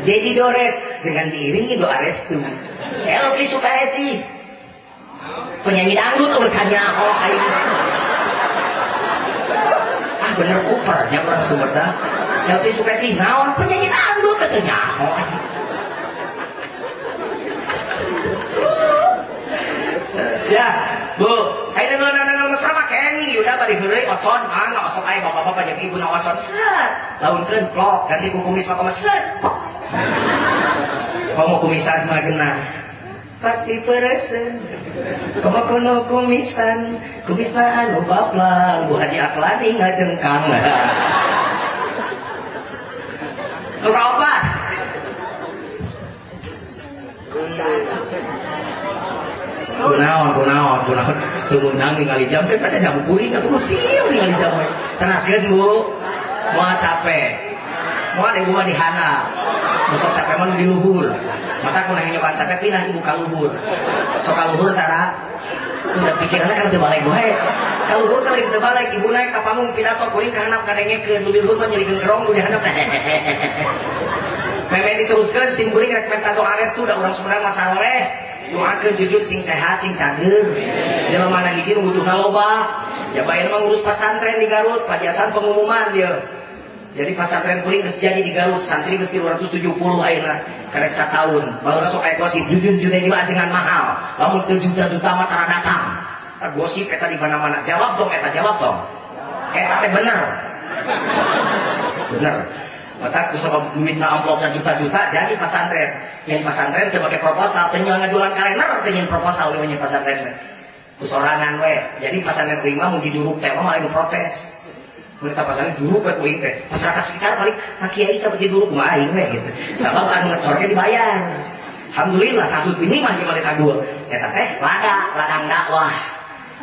Dedi Dores dengan diiringi doa restu. Elvi Sukaesi penyanyi dangdut urusannya oh aing. Ah bener Cooper nya urang Sumedang. Elvi Sukaesi naon penyanyi dangdut katanya oh aing. Ya, Bu, ayeuna nu nana mesra mah kenging yuda bari heureuy ocon, mangga osok aya bapak-bapak jeung ibu na ocon. Set, launkeun plok ganti ku kumis mah set. Komo kumisan mah geunah. Pasti peresen. Komo kuno kumisan, kumisna anu baplang, Bu Haji Aklani ngajengkang. Nu kaopat? Kunaon, kunaon, kunaon. Tungundang ningali jam teh pada jam kuring atuh usil ningali jam we. Tenaskeun Bu. Moal capek. Moal ibu mah dihana. Nu sok capek mah di luhur. Mata ku nang nyoba capek pindah ibu ka luhur. Sok ka luhur tara. Udah pikiranna kan teu balik wae. Ka luhur teh teu balik ibu naik ka panggung pidato kuring ka handap kadengekeun nu di luhur mah nyerikeun kerong nu di handap. Memeh diteruskeun sim kuring rek menta doa restu da urang Sumedang mah saroleh. Doakeun jujur sing sehat sing cager. Jelema mana hiji nu butuhna loba. Ya bae mah ngurus pasantren di Garut, pajasan pengumuman dia. Jadi pasantren kuring geus jadi di Garut, santri geus 370 ayeuna karek sataun. Baheula sok aya gosip jujun Junaidi mah ajengan mahal. Lamun teu juta-juta mah tara datang. Gosip eta di mana-mana. Jawab dong eta, jawab dong. Eta teh bener. Bener. Mata ku sabab duitna amplopna juta-juta jadi pasantren. Yang pasantren teu make proposal, teu ngajualan kalender teu nyeun proposal we nyeun pasantren. Ku sorangan we. Jadi pasantren kuring mah mun diduruk teh mah malah protes. Mun eta pasantren duruk we kuring teh. Masyarakat sekitar paling ka kiai sabab diduruk kumaha aing we gitu. Sabab anu ngecor ge dibayar. Alhamdulillah kasus ini mah gimana kagul. Eta teh lada, ladang dakwah.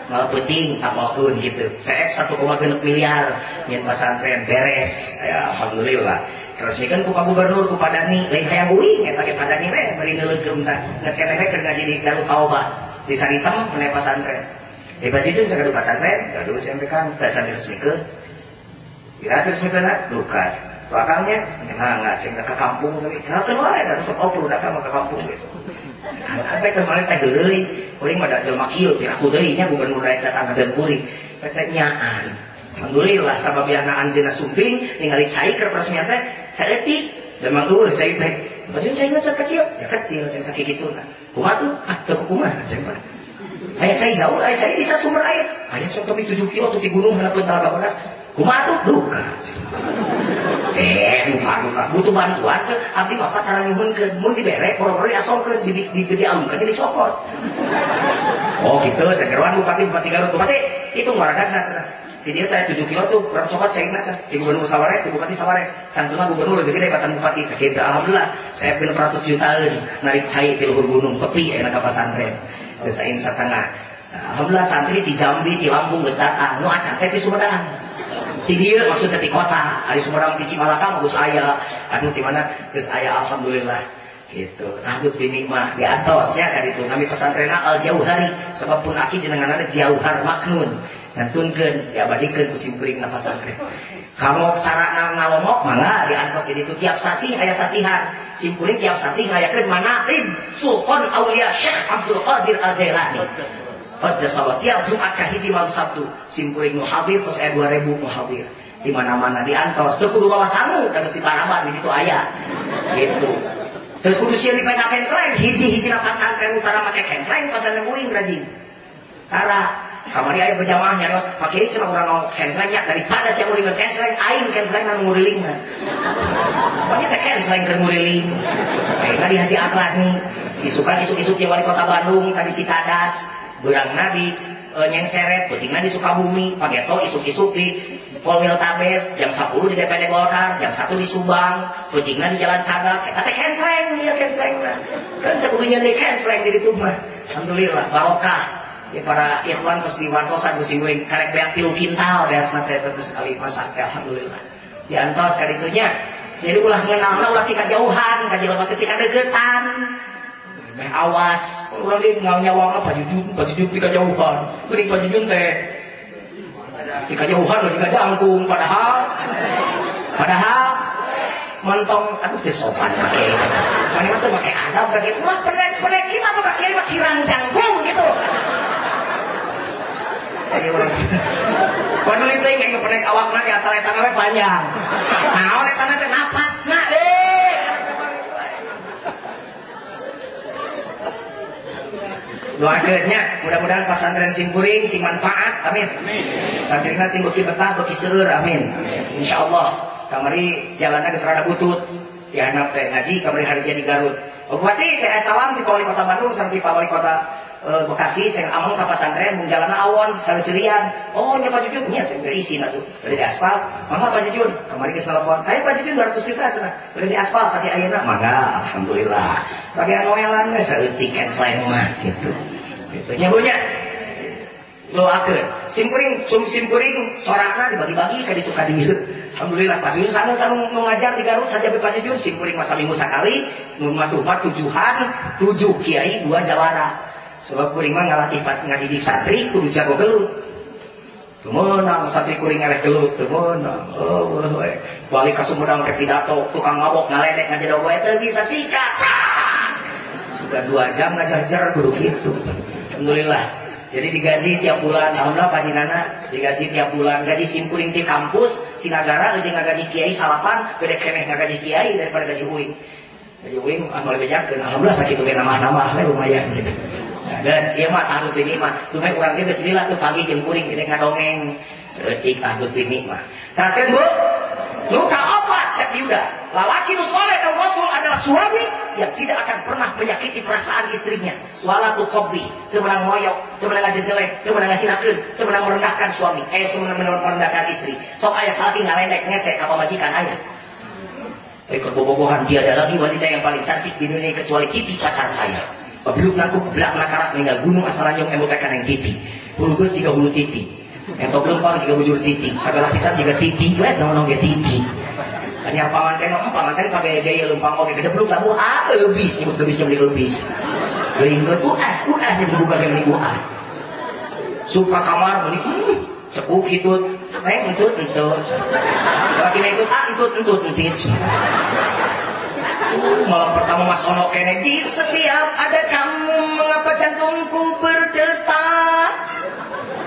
Malah penting tapalkeun gitu. CF 1,6 miliar nyeun pasantren beres. Ya alhamdulillah. Resmikeun ku Pak Gubernur ku Pak Dani, lain hayang uing eta ge Pak Dani we bari neuleutkeun tah. Ngekeneh we keur ngaji di Darut Taubah. Di Saritem meneh pasantren. Hebat itu sagadu pasantren, gaduh SMP Kang, baca diresmikeun. Kira resmikeunna duka. Belakangnya nah enggak sing ke kampung tapi kenapa wae da sok opo udah ka kampung gitu. Sampai kemarin teh heureuy, kuring mah da jelema kieu piraku deui nya gubernur daek datang ka kuring. Teh nyaan. Alhamdulillah sabab yana anjeunna sumping ningali cai keur peresmian teh saeutik da mang eueuh cai teh. Baju cai mah kecil, ya kecil saya sakituna. Kumaha tuh? Ah teu kumaha cai mah. Aya cai jauh, aya cai bisa sumber air. Aya sok tapi 7 kilo tuh di gunung hanapeun talaga bodas. Kumaha tuh? Duka. Duka, duka. Butuh bantuan ke abdi bapak cara nyuhunkeun, mun dibere boro-boro diasongkeun, di dialungkeun dicokot. Oh gitu, sageroan bupati bupati Garut, bupati itu waragana cenah. Di dia saya 7 kilo tuh, berapa cokot saya ingat cenah. Di gubernur saware, di bupati saware. Tantuna gubernur lebih gede batan bupati. Sakitu alhamdulillah, saya 600 jutaan narik cai di luhur gunung, tepi aya ka pasantren. Geus aing satengah. Alhamdulillah santri di Jambi, di Lampung geus datang. Nu acan teh di Sumedang. Di dieu maksudnya di kota, ari Sumedang di Cimalaka mah geus aya, anu di mana geus aya alhamdulillah gitu. Nah geus binikmah di atos ya ka ditu. Nami pesantrenna Al Jauhari sebab pun aki jenenganna Jauhar Maknun. Ngantunkeun diabadikeun ku simkuring na pasantren. Kalau carana ngalomok mangga di antos di ditu tiap sasih aya sasihan. Simkuring tiap sasih ngayakeun manaqib Sultan Aulia Syekh Abdul Qadir Al Jailani. Pada sahabat tiap Jumat kahiji malam Sabtu simkuring nu hadir terus aya 2000 nu hadir di mana-mana di antos teu kudu bawa sangu da geus diparaban di ditu aya gitu. Terus kudu sieun dipenta kensleng hiji-hijina pasantren utara make kensleng pasantren uing rajin. Tara Kamari aya berjamaah nyarios, Pak Kiai cenah urang naon canceling nya daripada sia nguringan canceling, aing canceling anu ngurilingna. Pokoknya teh canceling keur nguriling. Ayeuna di Haji Aklani, isukan isuk-isuk di wali kota Bandung tadi Cicadas, beurangna di Nyengseret, peutingna di Sukabumi, pageto isuk-isuk di Polwil Tabes, jam 10 di DPD Golkar, jam 1 di Subang, peutingna di Jalan Cagak, eta teh canceling, ieu cancelingna. Kan teh kudu deui canceling di ditu mah. Alhamdulillah barokah. Ya para ikhwan terus diwartosan ku sing karek beak 3 kintal beasna teh terus kali masak teh alhamdulillah. Diantos ka ditunya. Jadi ulah ngeunalna ulah ti kajauhan, ka jelema teh ti kadeuketan. Meh awas, urang di nyawangna Pak Jujun, Pak Jujun ti kajauhan. Geuning Pak Jujun teh ti kajauhan leuwih ka jangkung padahal mentong aduh teh sopan make. Mane mah teu make adab ka kitu. Wah penek-penek kita mah ka kiai mah kirang jangkung gitu. Jadi urang paduli teh engke penek awakna ge asal eta we panjang. Naon eta teh napasna deui. Doakeun nya mudah-mudahan pasantren simkuring sing manfaat amin. Santrina sing beuki betah beuki seueur amin. Insyaallah kamari jalanna geus rada butut dihandap teh ngaji kamari hari jadi Garut. Oh Bupati saya salam di wali kota Bandung sampai Pak Wali Kota Bekasi saya amang ka pasantren mung jalanna awon salisirian. Oh nya Pak Jujun nya saya izin atuh beli di aspal. Mangga Pak Jujun kamari geus telepon. Hayu Pak Jujun 200 juta cenah beli di aspal sasi ayeuna mangga alhamdulillah. Bagian noelan geus saeutik canceling mah gitu. Gitu nya Bu nya. Doakeun simkuring simkuring sorakna dibagi-bagi ka ditu ka dieu. Alhamdulillah Pak Jujun sareng nu ngajar di Garut saja Pak Jujun simkuring mah saminggu sakali nu matuh tujuhan 7 kiai 2 jawara. Sebab kuring mah ngalatih pas ngadidik santri kudu jago gelut. Teu meunang santri kuring eleh gelut teu meunang. Oh we. Balik ka Sumedang ke pidato tukang mabok ngaledek ngajedog we teu bisa sikat. Sudah 2 jam ngajar-jar kudu kitu. Alhamdulillah. Jadi digaji tiap bulan, alhamdulillah Pak Jinana digaji tiap bulan, gaji simkuring ti kampus, ti nagara jeung ngagaji kiai salapan, gede keneh ngagaji kiai daripada gaji uing. Gaji uing ah mulai bejakeun, alhamdulillah sakitu ge nambah-nambah we lumayan gitu. Nah, geus ieu mah tahdut ini mah, dumeh urang ge geus lila tuh pagi jeung kuring gede ngadongeng. Saeutik tahdut ini mah. Teraskeun Bu. Nu kaopat cek Yuda, lalaki nu soleh dan rasul adalah suami yang tidak akan pernah menyakiti perasaan istrinya. Wala tuqabbi, teu meunang moyok, teu meunang ngajejelek, teu meunang ngahinakeun, teu meunang merendahkan suami, merendahkan istri. Sok aya salaki ngalendek ngecek ka pamajikan aya. Ikut bobogohan, tiada lagi wanita yang paling cantik di dunia kecuali Titi pacar saya. Pabeluk nangkup belak nakarak ninggal gunung asaranjong embotekan yang Titi. Hulu geus jiga hulu Titi. Entok lempang jiga bujur Titi. Sagala pisan jiga Titi, we naon ge Titi. Hanya panganten mah panganten pake gaya lempang oge gedebluk labu ah eubis nyebut eubis nyebut eubis. Geuing ah nyebut buka ge meni ah. Suka kamar meni cekuk hitut, neng entut entut. Salaki entut ah entut entut entit. Malam pertama Mas Ono kene di setiap ada kamu mengapa jantungku berdetak.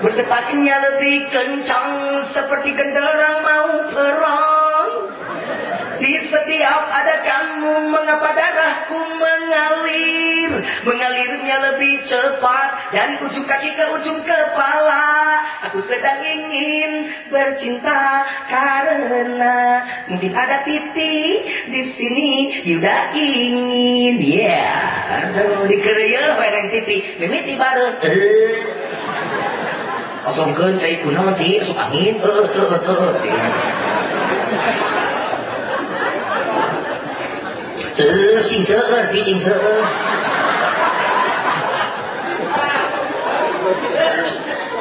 Berdetaknya lebih kencang seperti genderang mau perang. Di setiap ada kamu mengapa darahku mengalir. Mengalirnya lebih cepat dari ujung kaki ke ujung kepala. Aku sedang ingin bercinta karena mungkin ada titik di sini Yuda ingin. Yeah, aduh dikereuyeun we nang titik mimiti bareng. Kosongkeun cai kunaon ti asup angin sing seueur ti sing seueur.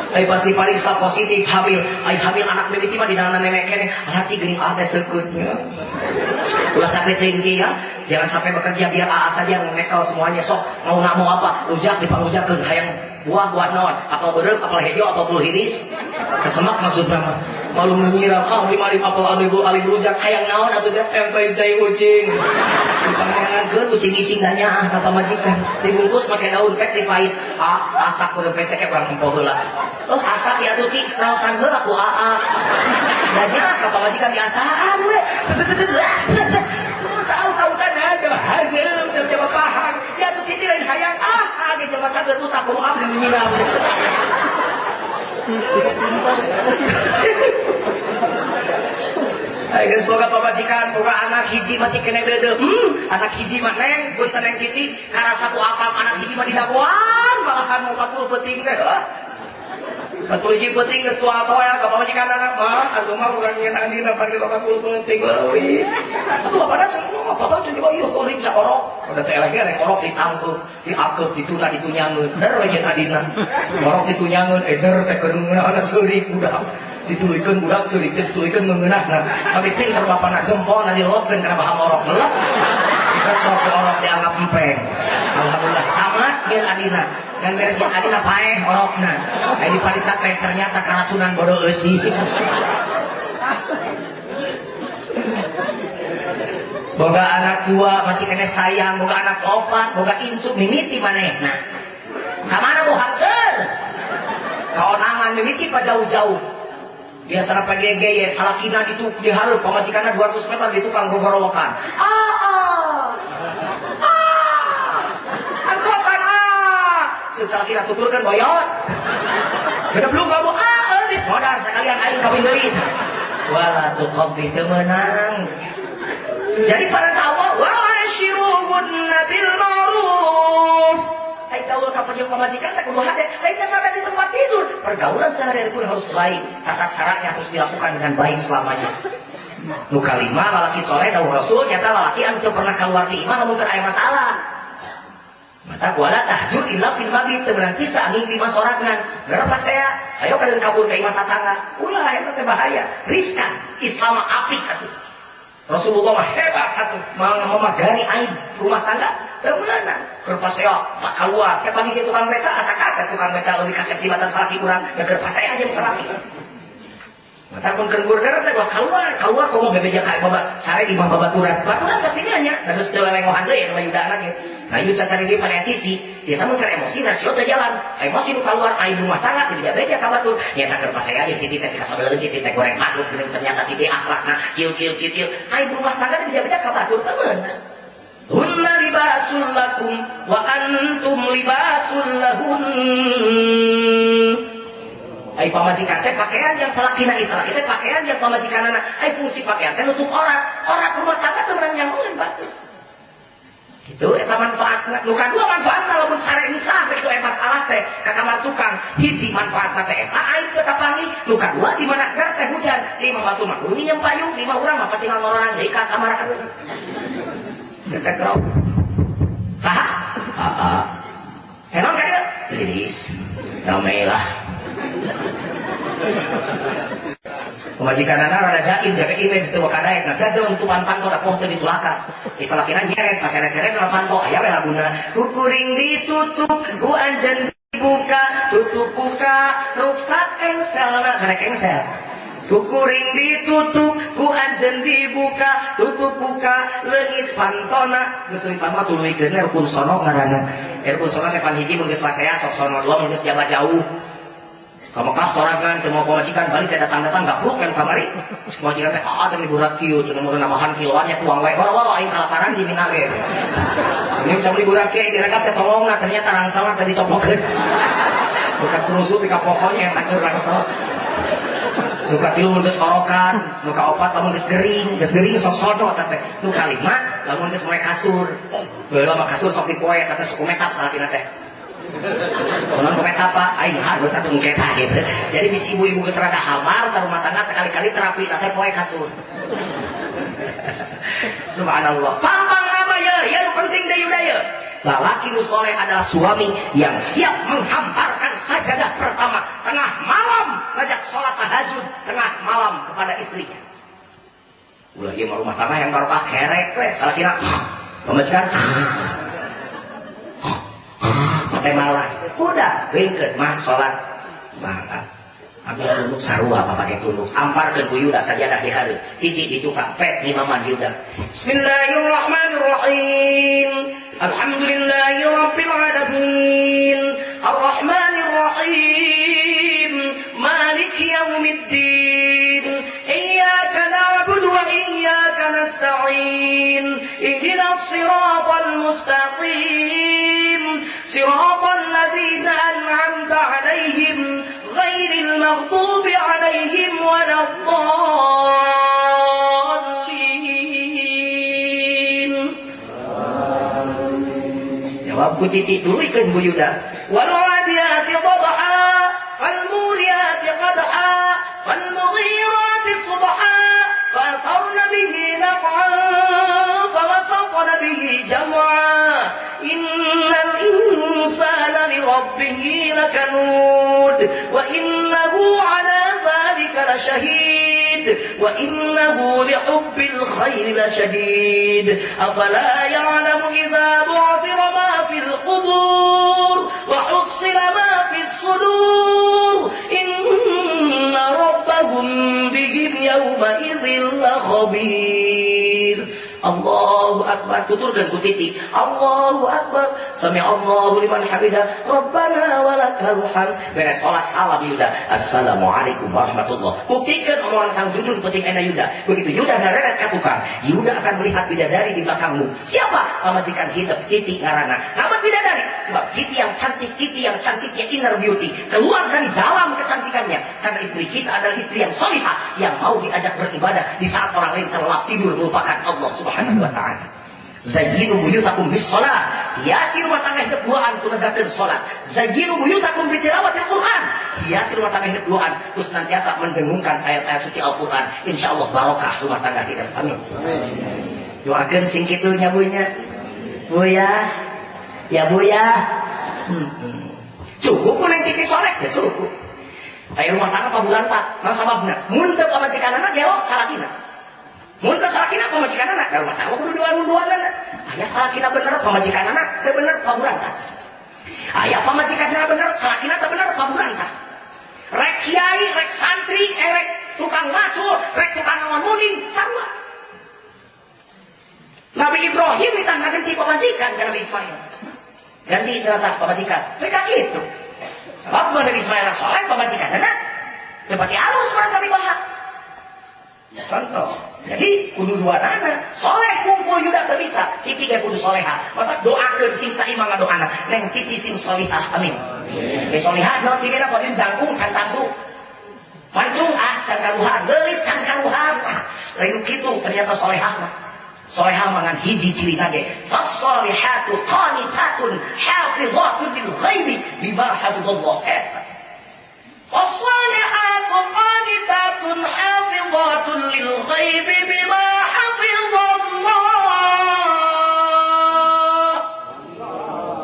Ai pasti pariksa positif hamil. Ai hamil anak mimiti mah dina nenek keneh. Hati geuning ate seukeutnya. Ulah sampai teuing ya. Jangan sampai bekerja biar AA saja yang menekel semuanya sok mau nggak mau apa rujak dipangujakeun hayang buah buah naon apel beureum apel hejo apel bulu hiris kesemak maksudna mah malu menyiram ah lima lima apel anu ibu alim rujak hayang naon atuh teh empai cai ucing dipangankeun ucing ising nanya ah ka pamajikan dibungkus make daun pek dipais ah asak beureum pek teh urang tempo heula oh asak ya atuh ti raosan heula ku aa nanya ka pamajikan diasaan we tahu-tahu kan ada hasil jawab pahang ya tuh titi lain hayang ah ge jama sageut utah kumaha menyiram Geus boga pamajikan, boga anak hiji masih kene deudeuh. Anak hiji mah neng, punten neng Titi, karasa ku akam anak hiji mah didagoan, malahan mau 40 peuting teh. 40 hiji peuting geus tua atoel ka pamajikan anak mah, atuh mah urang nyeun andina panggil 40 peuting leuwih. Atuh bapana cenah apa teh coba ieu kuring saorok. Udah teh lagi rek orok ditangkeup, diakeup, dituna ditunyangeun. Der we nyeun adina. Orok ditunyangeun, eder teh keur ngeunah seurik budak. Dituluykeun budak seurik teh dituluykeun meungeunahna. Tapi pinter bapana jempolna dilokkeun kana bahan orok melek. Diketok orok dianggap empeng. Alhamdulillah tamat nyeun adina. Dan beres nyeun adina paeh orokna. Aya di parisa teh ternyata karacunan bodoh eusi. Boga anak tua masih kene sayang, boga anak opat, boga incu mimiti manehna. Ka mana bu hangseur? Kaonangan mimiti pa jauh-jauh. Biasana PGG salakina ditu dihareup pamajikanna 200 meter di tukang gogorowokan. Ah ah. Ah. Angkosan ah. Salakina tuturkeun boyot. Beda belum kamu ah eulis modar sekalian aing kawin deui. Wala tuqabbi teu meunang. Jadi para Allah wa ashiruhunna bil ma'ruf. Ai gaul ka pamajikan teh kudu hade, ai sampai di tempat tidur. Pergaulan sehari-hari pun harus baik, tata caranya harus dilakukan dengan baik selamanya. Nu kalima lalaki soleh dawuh Rasul nyata lalaki anu teu pernah keluar ti imah lamun keur aya masalah. Mata wala tahjur illa fil mabit teu meunang bisa ngimpi mah sorangan. Geura pasea, ayo kalian kabur ka imah tatangga. Ulah eta teh bahaya, riskan. Islam apik atuh. Rasulullah mah hebat atuh, memagari aib rumah tangga. Teu meunang. Keur pasea pak kaluar, ke panggih tukang beca asa kasep tukang beca leuwih kasep tibatan salaki urang, da keur pasea jeung salaki. Mata pun keur gurger teh kaluar, kaluar komo bebeja ka babat, sare di imah babaturan. Baturan pasti nya, da geus teu lelengohan deui eta mah yudana ge. Nah ieu sasari deui pada Titi, biasa mun keur emosi rasio teu jalan. Emosi nu kaluar aib rumah tangga teu beja ka batur. Nyata keur pasea jeung Titi teh kasabeuleuh Titi teh goreng maduk geuning ternyata Titi akhlakna kieu kieu kieu kieu. Aib rumah tangga teu beja ka batur teu meunang. Hunna libasul lakum wa antum libasul lahun. Ai pamajikan teh pakaian yang salakina, salaki teh pakaian yang pamajikanana. Ai fungsi pakaian teh nutup aurat. Aurat rumah tangga teu meunang nyangueun batur. Gitu eta manfaatna. Nu kadua manfaatna lamun sare misah teh kitu masalah teh ka kamar tukang. Hiji manfaatna teh eta aib teu kapanggih. Nu kadua di mana gar teh hujan. Lima batu mah kudu minjem payung, lima urang mah tinggal ngororang deui ka kamar. Dekat rok. Saha? Heeh. Enon ka dieu? Liris. Rame lah. Pemajikan anak rada jaim jaga image teu kadaek nah jajal nutupan panto da poh teu ditulaka. Salakina nyeret paseret-seret na panto aya we laguna. Ku kuring ditutup ku anjeun dibuka, tutup buka ruksak engselna karek engsel. Kukuring ditutup, ku anjeun dibuka, tutup buka leungit pantona. Geus leungit panto tuluykeun rukun sono ngaranna. Rukun sono teh pan hiji mun geus pasea sok sono dua mun geus jaba jauh. Ka Mekah sorangan teu mau pamajikan balik teh datang-datang gapluk kan kamari. Pamajikan teh ah cenah berat kieu cenah mun namahan kiloan nya tuang wae. Waro-waro aing kalaparan di mina ge. Ini bisa beli berat kieu diregap teh tolongna ternyata rangsalna teh dicoplokeun. Bukan kerusuh pika pokoknya sakur rangsal. Nu katilu mun geus orokan, nu kaopat lamun geus gering sok sodo teh. Nu kalima lamun geus moe kasur. Baheula mah kasur sok dipoe teh suku metap salakina teh. Kunaon ku metap Pak? Aing harus atuh engketa gitu. Jadi bisi ibu-ibu geus rada hamar ka rumah tangga sekali-kali terapi teh poe kasur. Subhanallah. Pampang apa ya? Ya nu penting deui yuda ye. Lalaki nu soleh adalah suami yang siap menghamparkan sajadah pertama tengah malam ngajak sholat tahajud tengah malam kepada istrinya. Ulah ieu mah rumah tangga yang barokah kerek we salakina pamajikan mate malah udah bengkeun mah sholat mah ambil tunduk sarua apa pakai tunduk amparkeun ku yuda sajadah di hareup hiji di tukang pet ngimaman yuda. Bismillahirrahmanirrahim. Alhamdulillahi rabbil alamin. Arrahmanir rahim. Maliki yaumiddin. Iyyaka na'budu wa iyyaka nasta'in. Ihdinas siratal mustaqim. Siratal ladzina an'amta 'alaihim غير المغضوب عليهم ولا الضالين. Jawab ku titik tuluykeun Bu Yuda. والعاديات ضبحا فالموريات قدحا فالمغيرات صبحا فأثرن به نقعا فوسطن به جمعا إن الإنسان لربه لكنود وإنه على ذلك لشهيد وإنه لحب الخير لشديد أفلا يعلم إذا بعثر ما في القبور وحصل ما في الصدور إن ربهم بهم يومئذ لخبير. Allahu Akbar, tuturkan ku titik. Allahu Akbar, sami Allahu liman hamidah, Rabbana walakal hamd. Beres sholat salam Yuda. Assalamualaikum warahmatullah. Buktikan omongan Kang Jujun penting ena Yuda. Begitu Yuda ngareret ka tukang, Yuda akan melihat bidadari di belakangmu. Siapa? Pamajikan hidup titik ngarana. Nama bidadari sebab titi yang cantik, titi yang cantiknya inner beauty keluar dari dalam kecantikannya. Karena istri kita adalah istri yang solihah, yang mau diajak beribadah di saat orang lain terlelap tidur melupakan Allah Subhanahu wa ta'ala. Zayyinu buyutakum bis shalah. Hiasi rumah tangga hidup duaan ku negakeun salat. Zayyinu buyutakum bi tilawatil Quran. Hiasi rumah tangga hidup duaan ku senantiasa mendengungkan ayat-ayat suci Al-Quran. Insyaallah barokah rumah tangga kita. Amin. Doakeun sing kitu nya Bu nya. Bu ya. Ya Bu ya. Cukup ku neng titi soleh ya cukup. Aya rumah tangga pabulan tak. Mah sababna mun teu pamajikanana gelo salakina. Mun teu salakina pamajikanana, da rumah tangga kudu dua-duana. Aya salakina bener pamajikanana teu bener pabulan tah. Aya pamajikanana bener salakina teu bener pabulan tah. Rek kiai, rek santri, rek tukang macul, rek tukang ngawan muning, sarua. Nabi Ibrahim ditangga ganti pamajikan ka Nabi Ismail. Ganti cenah pamajikan. Mereka kitu. Sebab Nabi Ismail soleh pamajikanana teu pati alus mah Nabi Baha. Contoh. Jadi kudu dua nana soleh kumpul Yuda teu bisa, titi ge kudu soleha. Maka doakeun sing saimang ngadoana, neng titi sing solihah. Amin. Amin. Solihah naon cirina pojun jangkung can tangtu. Mancung ah can karuhan, geulis can karuhan. Lain kitu ternyata solehah mah. Solehah mah ngan hiji cirina ge. Fassolihatu qanitatun hafizatun lil ghaibi bima hafizallah. Fassolihatu qanitatun hafizatun lil ghaibi bima hafizallah.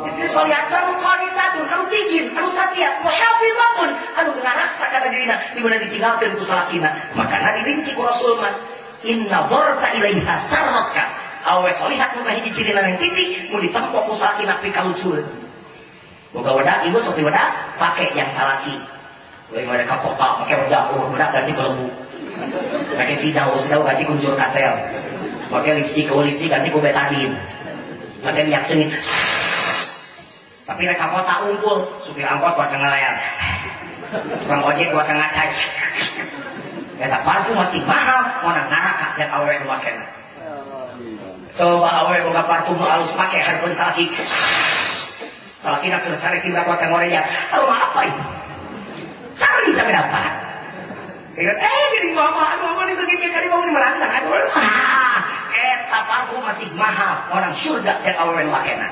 Istri solihah anu qanitatun, anu tingin, anu satia, wa hafizatun, anu ngaraksa kana dirina di mana ditinggalkeun ku salakina. Makana dirinci ku Rasul mah, inna dharta ilaiha sarratka. Awe solihat nu hiji cirina nang titik mun ditempo ku salakina pikalucur. Boga wedak ibu sok diwedak, pake yang salaki. Woi mereka kota pakai wedak, oh wedak ganti kelebu. Pakai sidau, sidau ganti kuncur katel. Pakai lipstik, oh lipstik ganti ku betadine. Pakai minyak sengit. Tapi mereka kota unggul, supir angkot buat ngelayan. Tukang ojek buat ngacai. Eta parfum masih mahal, ona neraka jeung awewe nu makena. Coba awewe boga parfum nu alus make hareupeun salaki. Salakina keur sare tibra kuat ngoreja. Aroma apa itu? Sari sampai dapat. Jadi mama, aduh mama ini sedikit kali mama ini merangsang. Aduh, eta parfum masih mahal. Orang surga jeung awewe nu makena.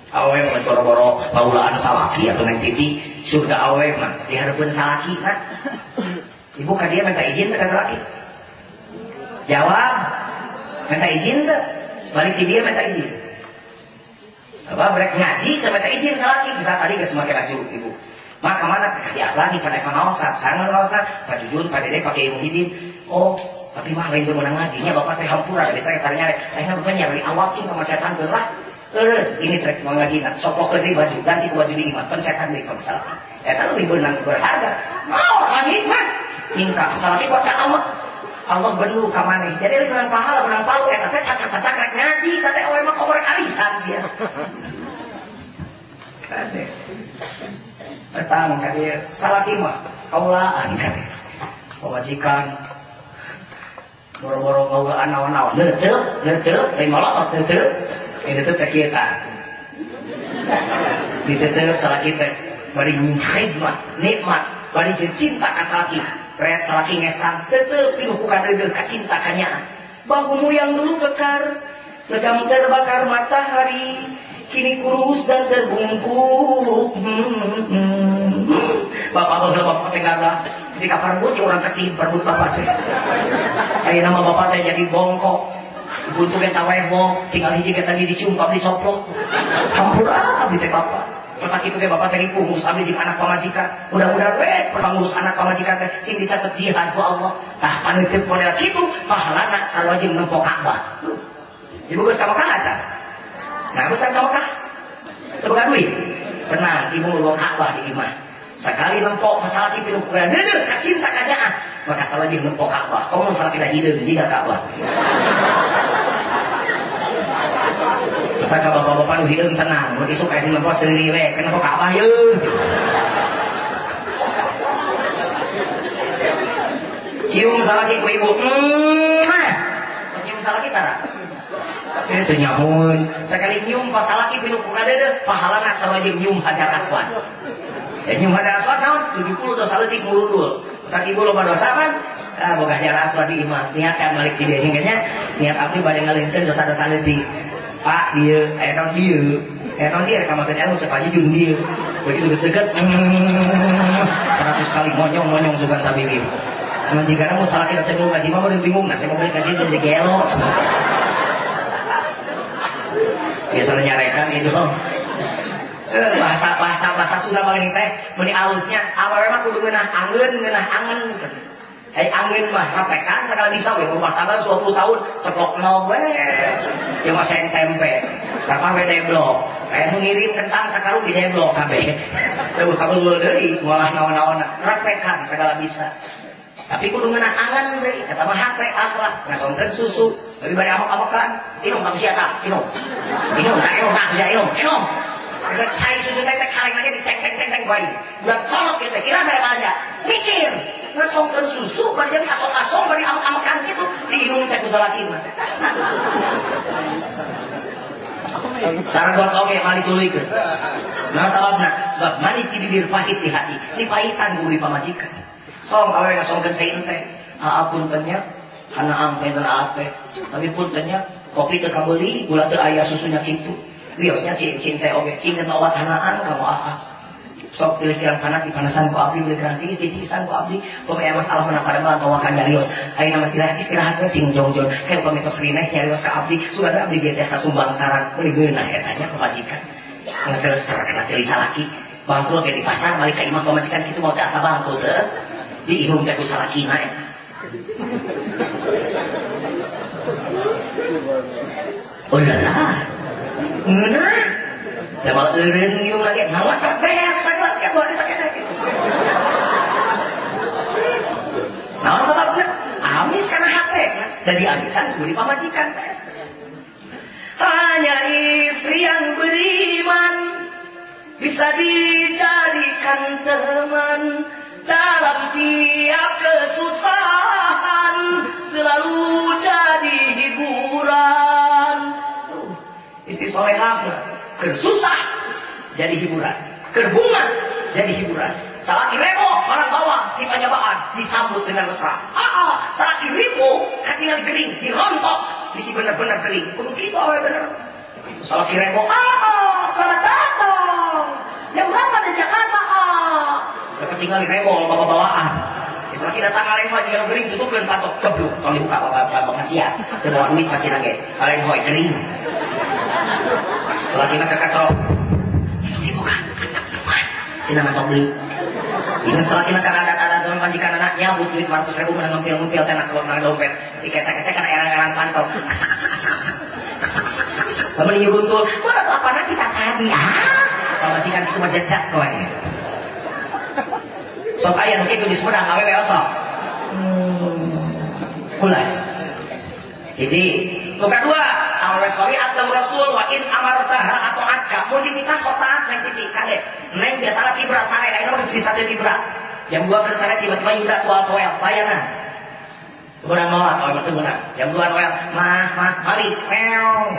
Awewe mah boro-boro paulaan salaki atau neng titi surga awewe mah dihareupeun salaki mah. Ibu ka dia minta izin ka salaki? Jawab, minta izin teu? Balik di dia minta izin. Sebab rek ngaji teu minta izin salaki, bisa tadi geus make baju ibu. Maka mana di lagi pada pengawasan, sangat pengawasan, Pak Jujun, Pak Dede, Pak Kiai Muhyiddin. Oh, tapi mah lain menang ngajinya, bapak teh hampura, jadi saya tanya, saya bukannya dari awal sih pemacetan gelah. Ini trek mengaji, sopok deui baju, ganti ke baju di imah, pencetan deui masalah. Eta lebih benang berharga. Mau lagi mah, minta salaki kuat ka Allah. Allah benu ka maneh. Jadi menang pahala, menang palu eta teh cacat-cacat rek ngaji, teh awewe mah komo rek arisan sia. Kade. Petang kade salaki mah kaulaan kade. Pamajikan boro-boro kaulaan naon-naon. Neuteuk, neuteuk, lain molotot neuteuk. Ini tuh teh kita. Diteuteup salaki teh. Bari khidmah, nikmat, bari jeung cinta ka salaki. Reat salaki ngesang tetep pinuh ku kadeudeuh ka cinta ka nyaah. Bahumu yang dulu kekar, legam terbakar matahari, kini kurus dan terbungkuk. Bapak baheula bapak teh gagah. Ketika parbut ya orang ketih parbut bapak teh. Ayeuna mah bapak teh jadi bongkok. Buntu ge tawebo, tinggal hiji ge tadi dicium abdi coplok. Hampura abdi teh bapak. Mata kitu ge bapak teh ripuh ngurus abdi jeung anak pamajikan. Mudah-mudahan we pangurus anak pamajikan teh sing dicatet jihad ku Allah. Tah panitip model kitu pahalana sarua jeung nempo Ka'bah. Ibu geus ka Mekah acan? Nah, geus ka Mekah. Teu boga duit. Tenang, ibu bawa Ka'bah di imah. Sekali nempok masalah pinuh ku deudeuh ka cinta ka nyaah, maka sarua jeung nempo Ka'bah. Komo salaki da hideung jiga Ka'bah. Maka bapak-bapak nu hideung tenang, mun isuk aya nempo seuri we, kenapa Ka'bah yeuh. Cium salaki ku ibu. Cium salaki tara. Itu nyamun. Sekali nyium pas salaki pinuh ku kadeudeuh, pahalana sarua jeung nyium Hajar Aswad. Ya nyium Hajar Aswad naon? 70 dosa leutik murudul. Tak ibu loba dosa kan? Ah boga Hajar Aswad di imah. Niatkan balik di dieu nya. Niat abdi bade ngaleungkeun dosa-dosa leutik. Pak dieu, aya naon dieu? Aya naon dieu ka makan anu sepaji jeung dieu. Begitu geus deukeut 100 kali monyong-monyong sugan sabibir. Mun jigana mun salaki teh ngaji mah bingung, nah saya mau balik ngaji jadi gelo. Biasanya nyarekan itu. Bahasa Sunda paling teh meuni alusnya awewe mah kudu ngeunah angeun ngeunah angen. Ai angeun mah rapekan sakala bisa we rumah tangga 20 tahun ceplok no we. Ieu mah seng tempe. Rapah we deblok. Aya nu ngirim kentang sakarung di deblok kabeh. Teu kabel deui molah naon-naonna. Rapekan sagala bisa. Tapi kudu ngeunah angen deui eta mah hate akhlak ngasongkeun susu. Lebih bari amok-amokan, inum ka sia tah, inum. Inum, tah inum, tah sia inum, inum. Cai susu teh kaleng lagi di teng teng teng teng bae. Udah kolot kieu teh, kira saya belanja. Mikir, ngasongkeun susu bari jeung asong-asong bari amok-amokan kitu diinum teh ku salaki mah. Sargon oge mali tuluykeun. Nah sababna, sebab manis di bibir pahit di hati. Dipahitan ku pamajikan. Song awewe ngasongkeun seun teh. Aa punten nya, hana ampe teh aa teh. Tapi punten nya, kopi teu kabeuli, gula teu aya susunya kitu. Wiosnya cincin teh oge sing obat hanaan kamu aa. Sok pilih kirang panas dipanasan ku abdi, pilih kirang tiis ditiisan ku abdi. Upami aya masalah mah pada mah bawakan nyarios. Ayeuna mah istirahat we sing jongjon. Kayak upami tos rineh nyarios ka abdi, sugan abdi ge tiasa sumbang saran. Meuni geunah eta nya pamajikan. Ngeterus kana ceuli salaki. Bangkrut ge di pasar balik ka imah pamajikan kitu mau teh asa bangkrut teu. Diinum teh ku salakina eta. Oh lah. Ngeunah. Da malah eureun nyium lagi, malah beak sagelas ka dua sakit. Naon sababna? Amis kana hate. Jadi amisan ku di pamajikan teh. Hanya istri yang beriman bisa dijadikan teman dalam tiap kesusahan, selalu jadi hiburan. Istri solehah kersusah jadi hiburan, kerbunga jadi hiburan. Salaki rebo barang bawa di panyabaan disambut dengan mesra. Salaki ribu katingal gering dirontok bisi bener-bener gering. Kudu kitu awe bener. Salaki rebo selamat datang. Jam berapa di Jakarta? Ketinggalan rebo bawa-bawaan. Salaki datang aleng hoy jika gering tutupkeun patok gebluk tong dibuka bapak kasihan. Teu bawa duit pasti nage. Aleng hoy gering. Selagi mah kakatrok. Dibuka anak teman. Sina mantap beli. Ini selagi mah adat-adat zaman majikan anak nyabut duit 100.000 menang ngempil-ngempil teh nak keluar dompet. Dikesek-kesek kana erang-erang pantau. Lamun nyuruntul, mana tuh apana kita tadi ah. Pamajikan itu mah jejak kowe. Sok aya nu kitu di Sumedang awewe osok. Mulai. Hiji, nu kadua, awewe sholihat lam rasul wa in amartaha atau atka. Mun dititah sok taat neng titik kade. Neng biasana tibra sare, ayeuna mah geus bisa teh tibra. Jam 2 keur sare tiba-tiba Yuda tual toel, layanan. Beunang moal, awewe mah teu beunang. Jam 2 noel, mah mah balik, meow.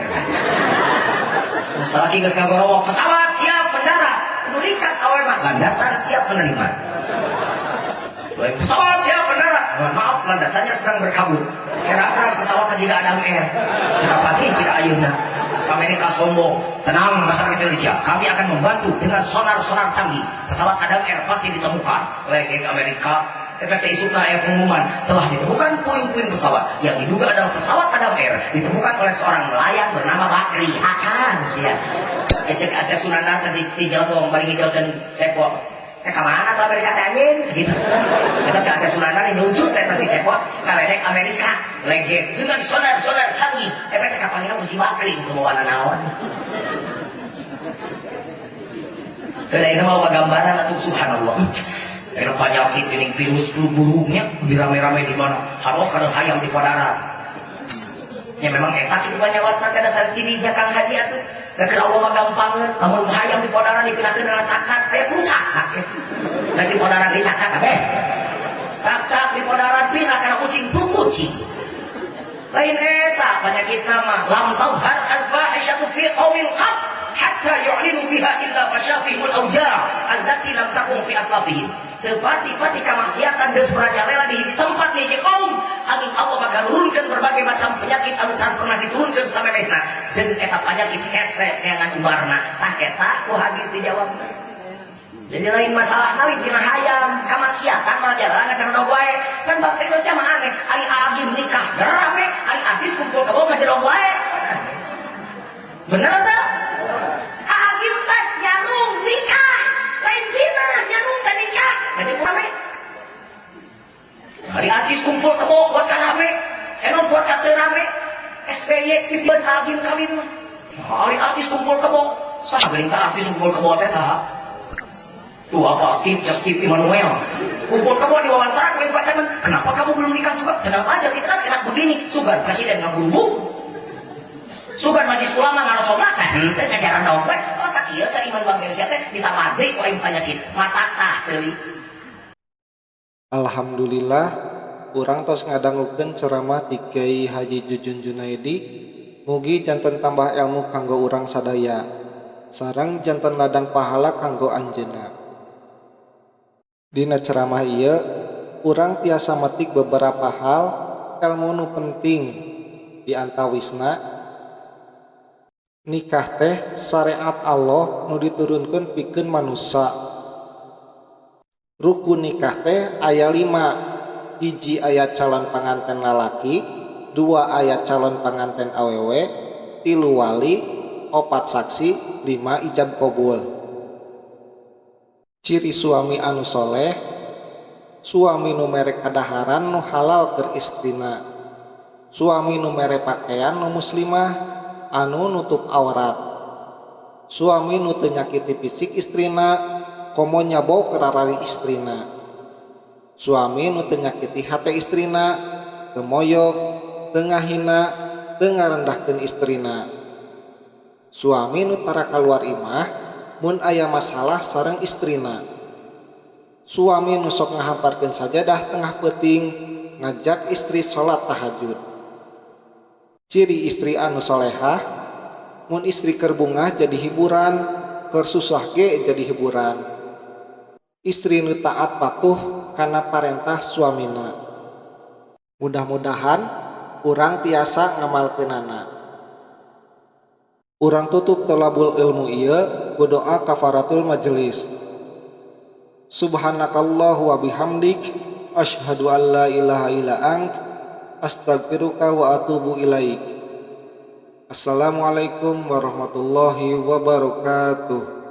Salaki geus ngagorowok, pesawat siap mendarat. Kudu likat awewe mah landasan siap menerima. Pesawat siap mendarat. Mohon maaf, landasannya sedang berkabut. Kira-kira pesawat juga Adam Air. Kita pasti tidak ayeuna. Amerika sombong. Tenang masyarakat Indonesia, kami akan membantu dengan sonar-sonar canggih. Pesawat Adam Air pasti ditemukan. Oleh Amerika, efek isukna aya pengumuman telah ditemukan puing-puing pesawat yang diduga adalah pesawat Adam Air, ditemukan oleh seorang nelayan bernama Bakri. Akan sia. Ecek Asep Sunandar tadi di jalan balik hijau dan cepot. Ke mana tuh Amerika teh anjing gitu. Eta si Asep Sunandar nyucut eta si cepot kaledek Amerika lege dengan sonar-sonar canggih. Efek kapannya si Bakri itu mau naon. Tidak ini mau gambaran atau subhanallah. Ini penyakit ini virus flu burungnya rame-rame di mana? Harus kadang hayam di padaran. Ya memang eta kitu penyawat mah kada sanes Kang Haji atuh. Da keur Allah mah gampangeun, lamun hayam di padaran dipinakeun kana cakak, aya perlu cakak ya. Da di padaran di cakak kabeh. Cakak di padaran pindah kana kucing, flu kucing. Lain eta penyakit nama lam tauhar al-fahisyatu fi qaumin qat hatta yu'linu biha illa fashafihul awja' allati lam takun fi aslafihim. Tepati-pati kemaksiatan geus merajalela di hiji tempat di hiji kaum, angin Allah bakal nurunkeun berbagai macam penyakit anu can pernah diturunkeun samemehna. Jeung eta penyakit hese neangan ubarna. Tah eta ku hadis dijawabna. Jadi lain masalah kali dina hayam kamaksiatan merajalela ngacerodog wae. Kan bangsa Indonesia mah aneh, ari agim nikah rame, ari artis kumpul kebo ngacerodog wae. Bener teh? Agim teh nyalung nikah, lain zina, nyalung teh nikah. Jadi rame. Ari artis kumpul kebo buat rame, eno buat teu rame. SBY pipieun agim kawin mah. Ari artis kumpul kebo, saha geuning tah artis kumpul kebo teh saha? Tuh apa Steve, Steve Emmanuel kumpul kebo diwawancara ku infotainment, kenapa kamu belum nikah juga? Kenapa aja kita kan enak begini, sugan presiden ngagurubung, sugan majlis ulama ngarosok makan, teh ngajaran dompet, oh sakieu teh iman bangsa Indonesia teh ditamadri ku aing penyakit, mata tah ceuli. Alhamdulillah, urang tos ngadangukeun ceramah ti Kiai Haji Jujun Junaidi, mugi janten tambah ilmu kanggo urang sadaya, sareng janten ladang pahala kanggo anjeunna. Dina ceramah ieu urang tiasa metik beberapa hal ilmu nu penting, di antawisna nikah teh syariat Allah nu diturunkeun pikeun manusia. Rukun nikah teh aya 5. Hiji aya calon panganten lalaki, 2 aya calon panganten awewe, 3 wali, 4 saksi, 5 ijab qabul. Ciri suami anu soleh, suami nu mere kadaharan nu halal keur istrina, suami nu mere pakaian nu muslimah anu nutup aurat, suami nu teu nyakiti fisik istrina komo nyabok rarari istrina, suami nu teu nyakiti hate istrina, teu moyok, teu ngahina, teu ngarendahkeun istrina, suami nu tara kaluar imah mun aya masalah sareng istrina, suami nu sok ngahamparkeun sajadah tengah peuting ngajak istri salat tahajud. Ciri istri anu solehah, mun istri keur bungah jadi hiburan, keur susah ge jadi hiburan. Istri nu taat patuh kana parentah suamina. Mudah-mudahan urang tiasa ngamalkeunana. Urang tutup tolabul ilmu ieu ku doa kafaratul majelis. Subhanakallah wa bihamdik asyhadu an la ilaha illa ant astaghfiruka wa atubu ilaik. Assalamualaikum warahmatullahi wabarakatuh.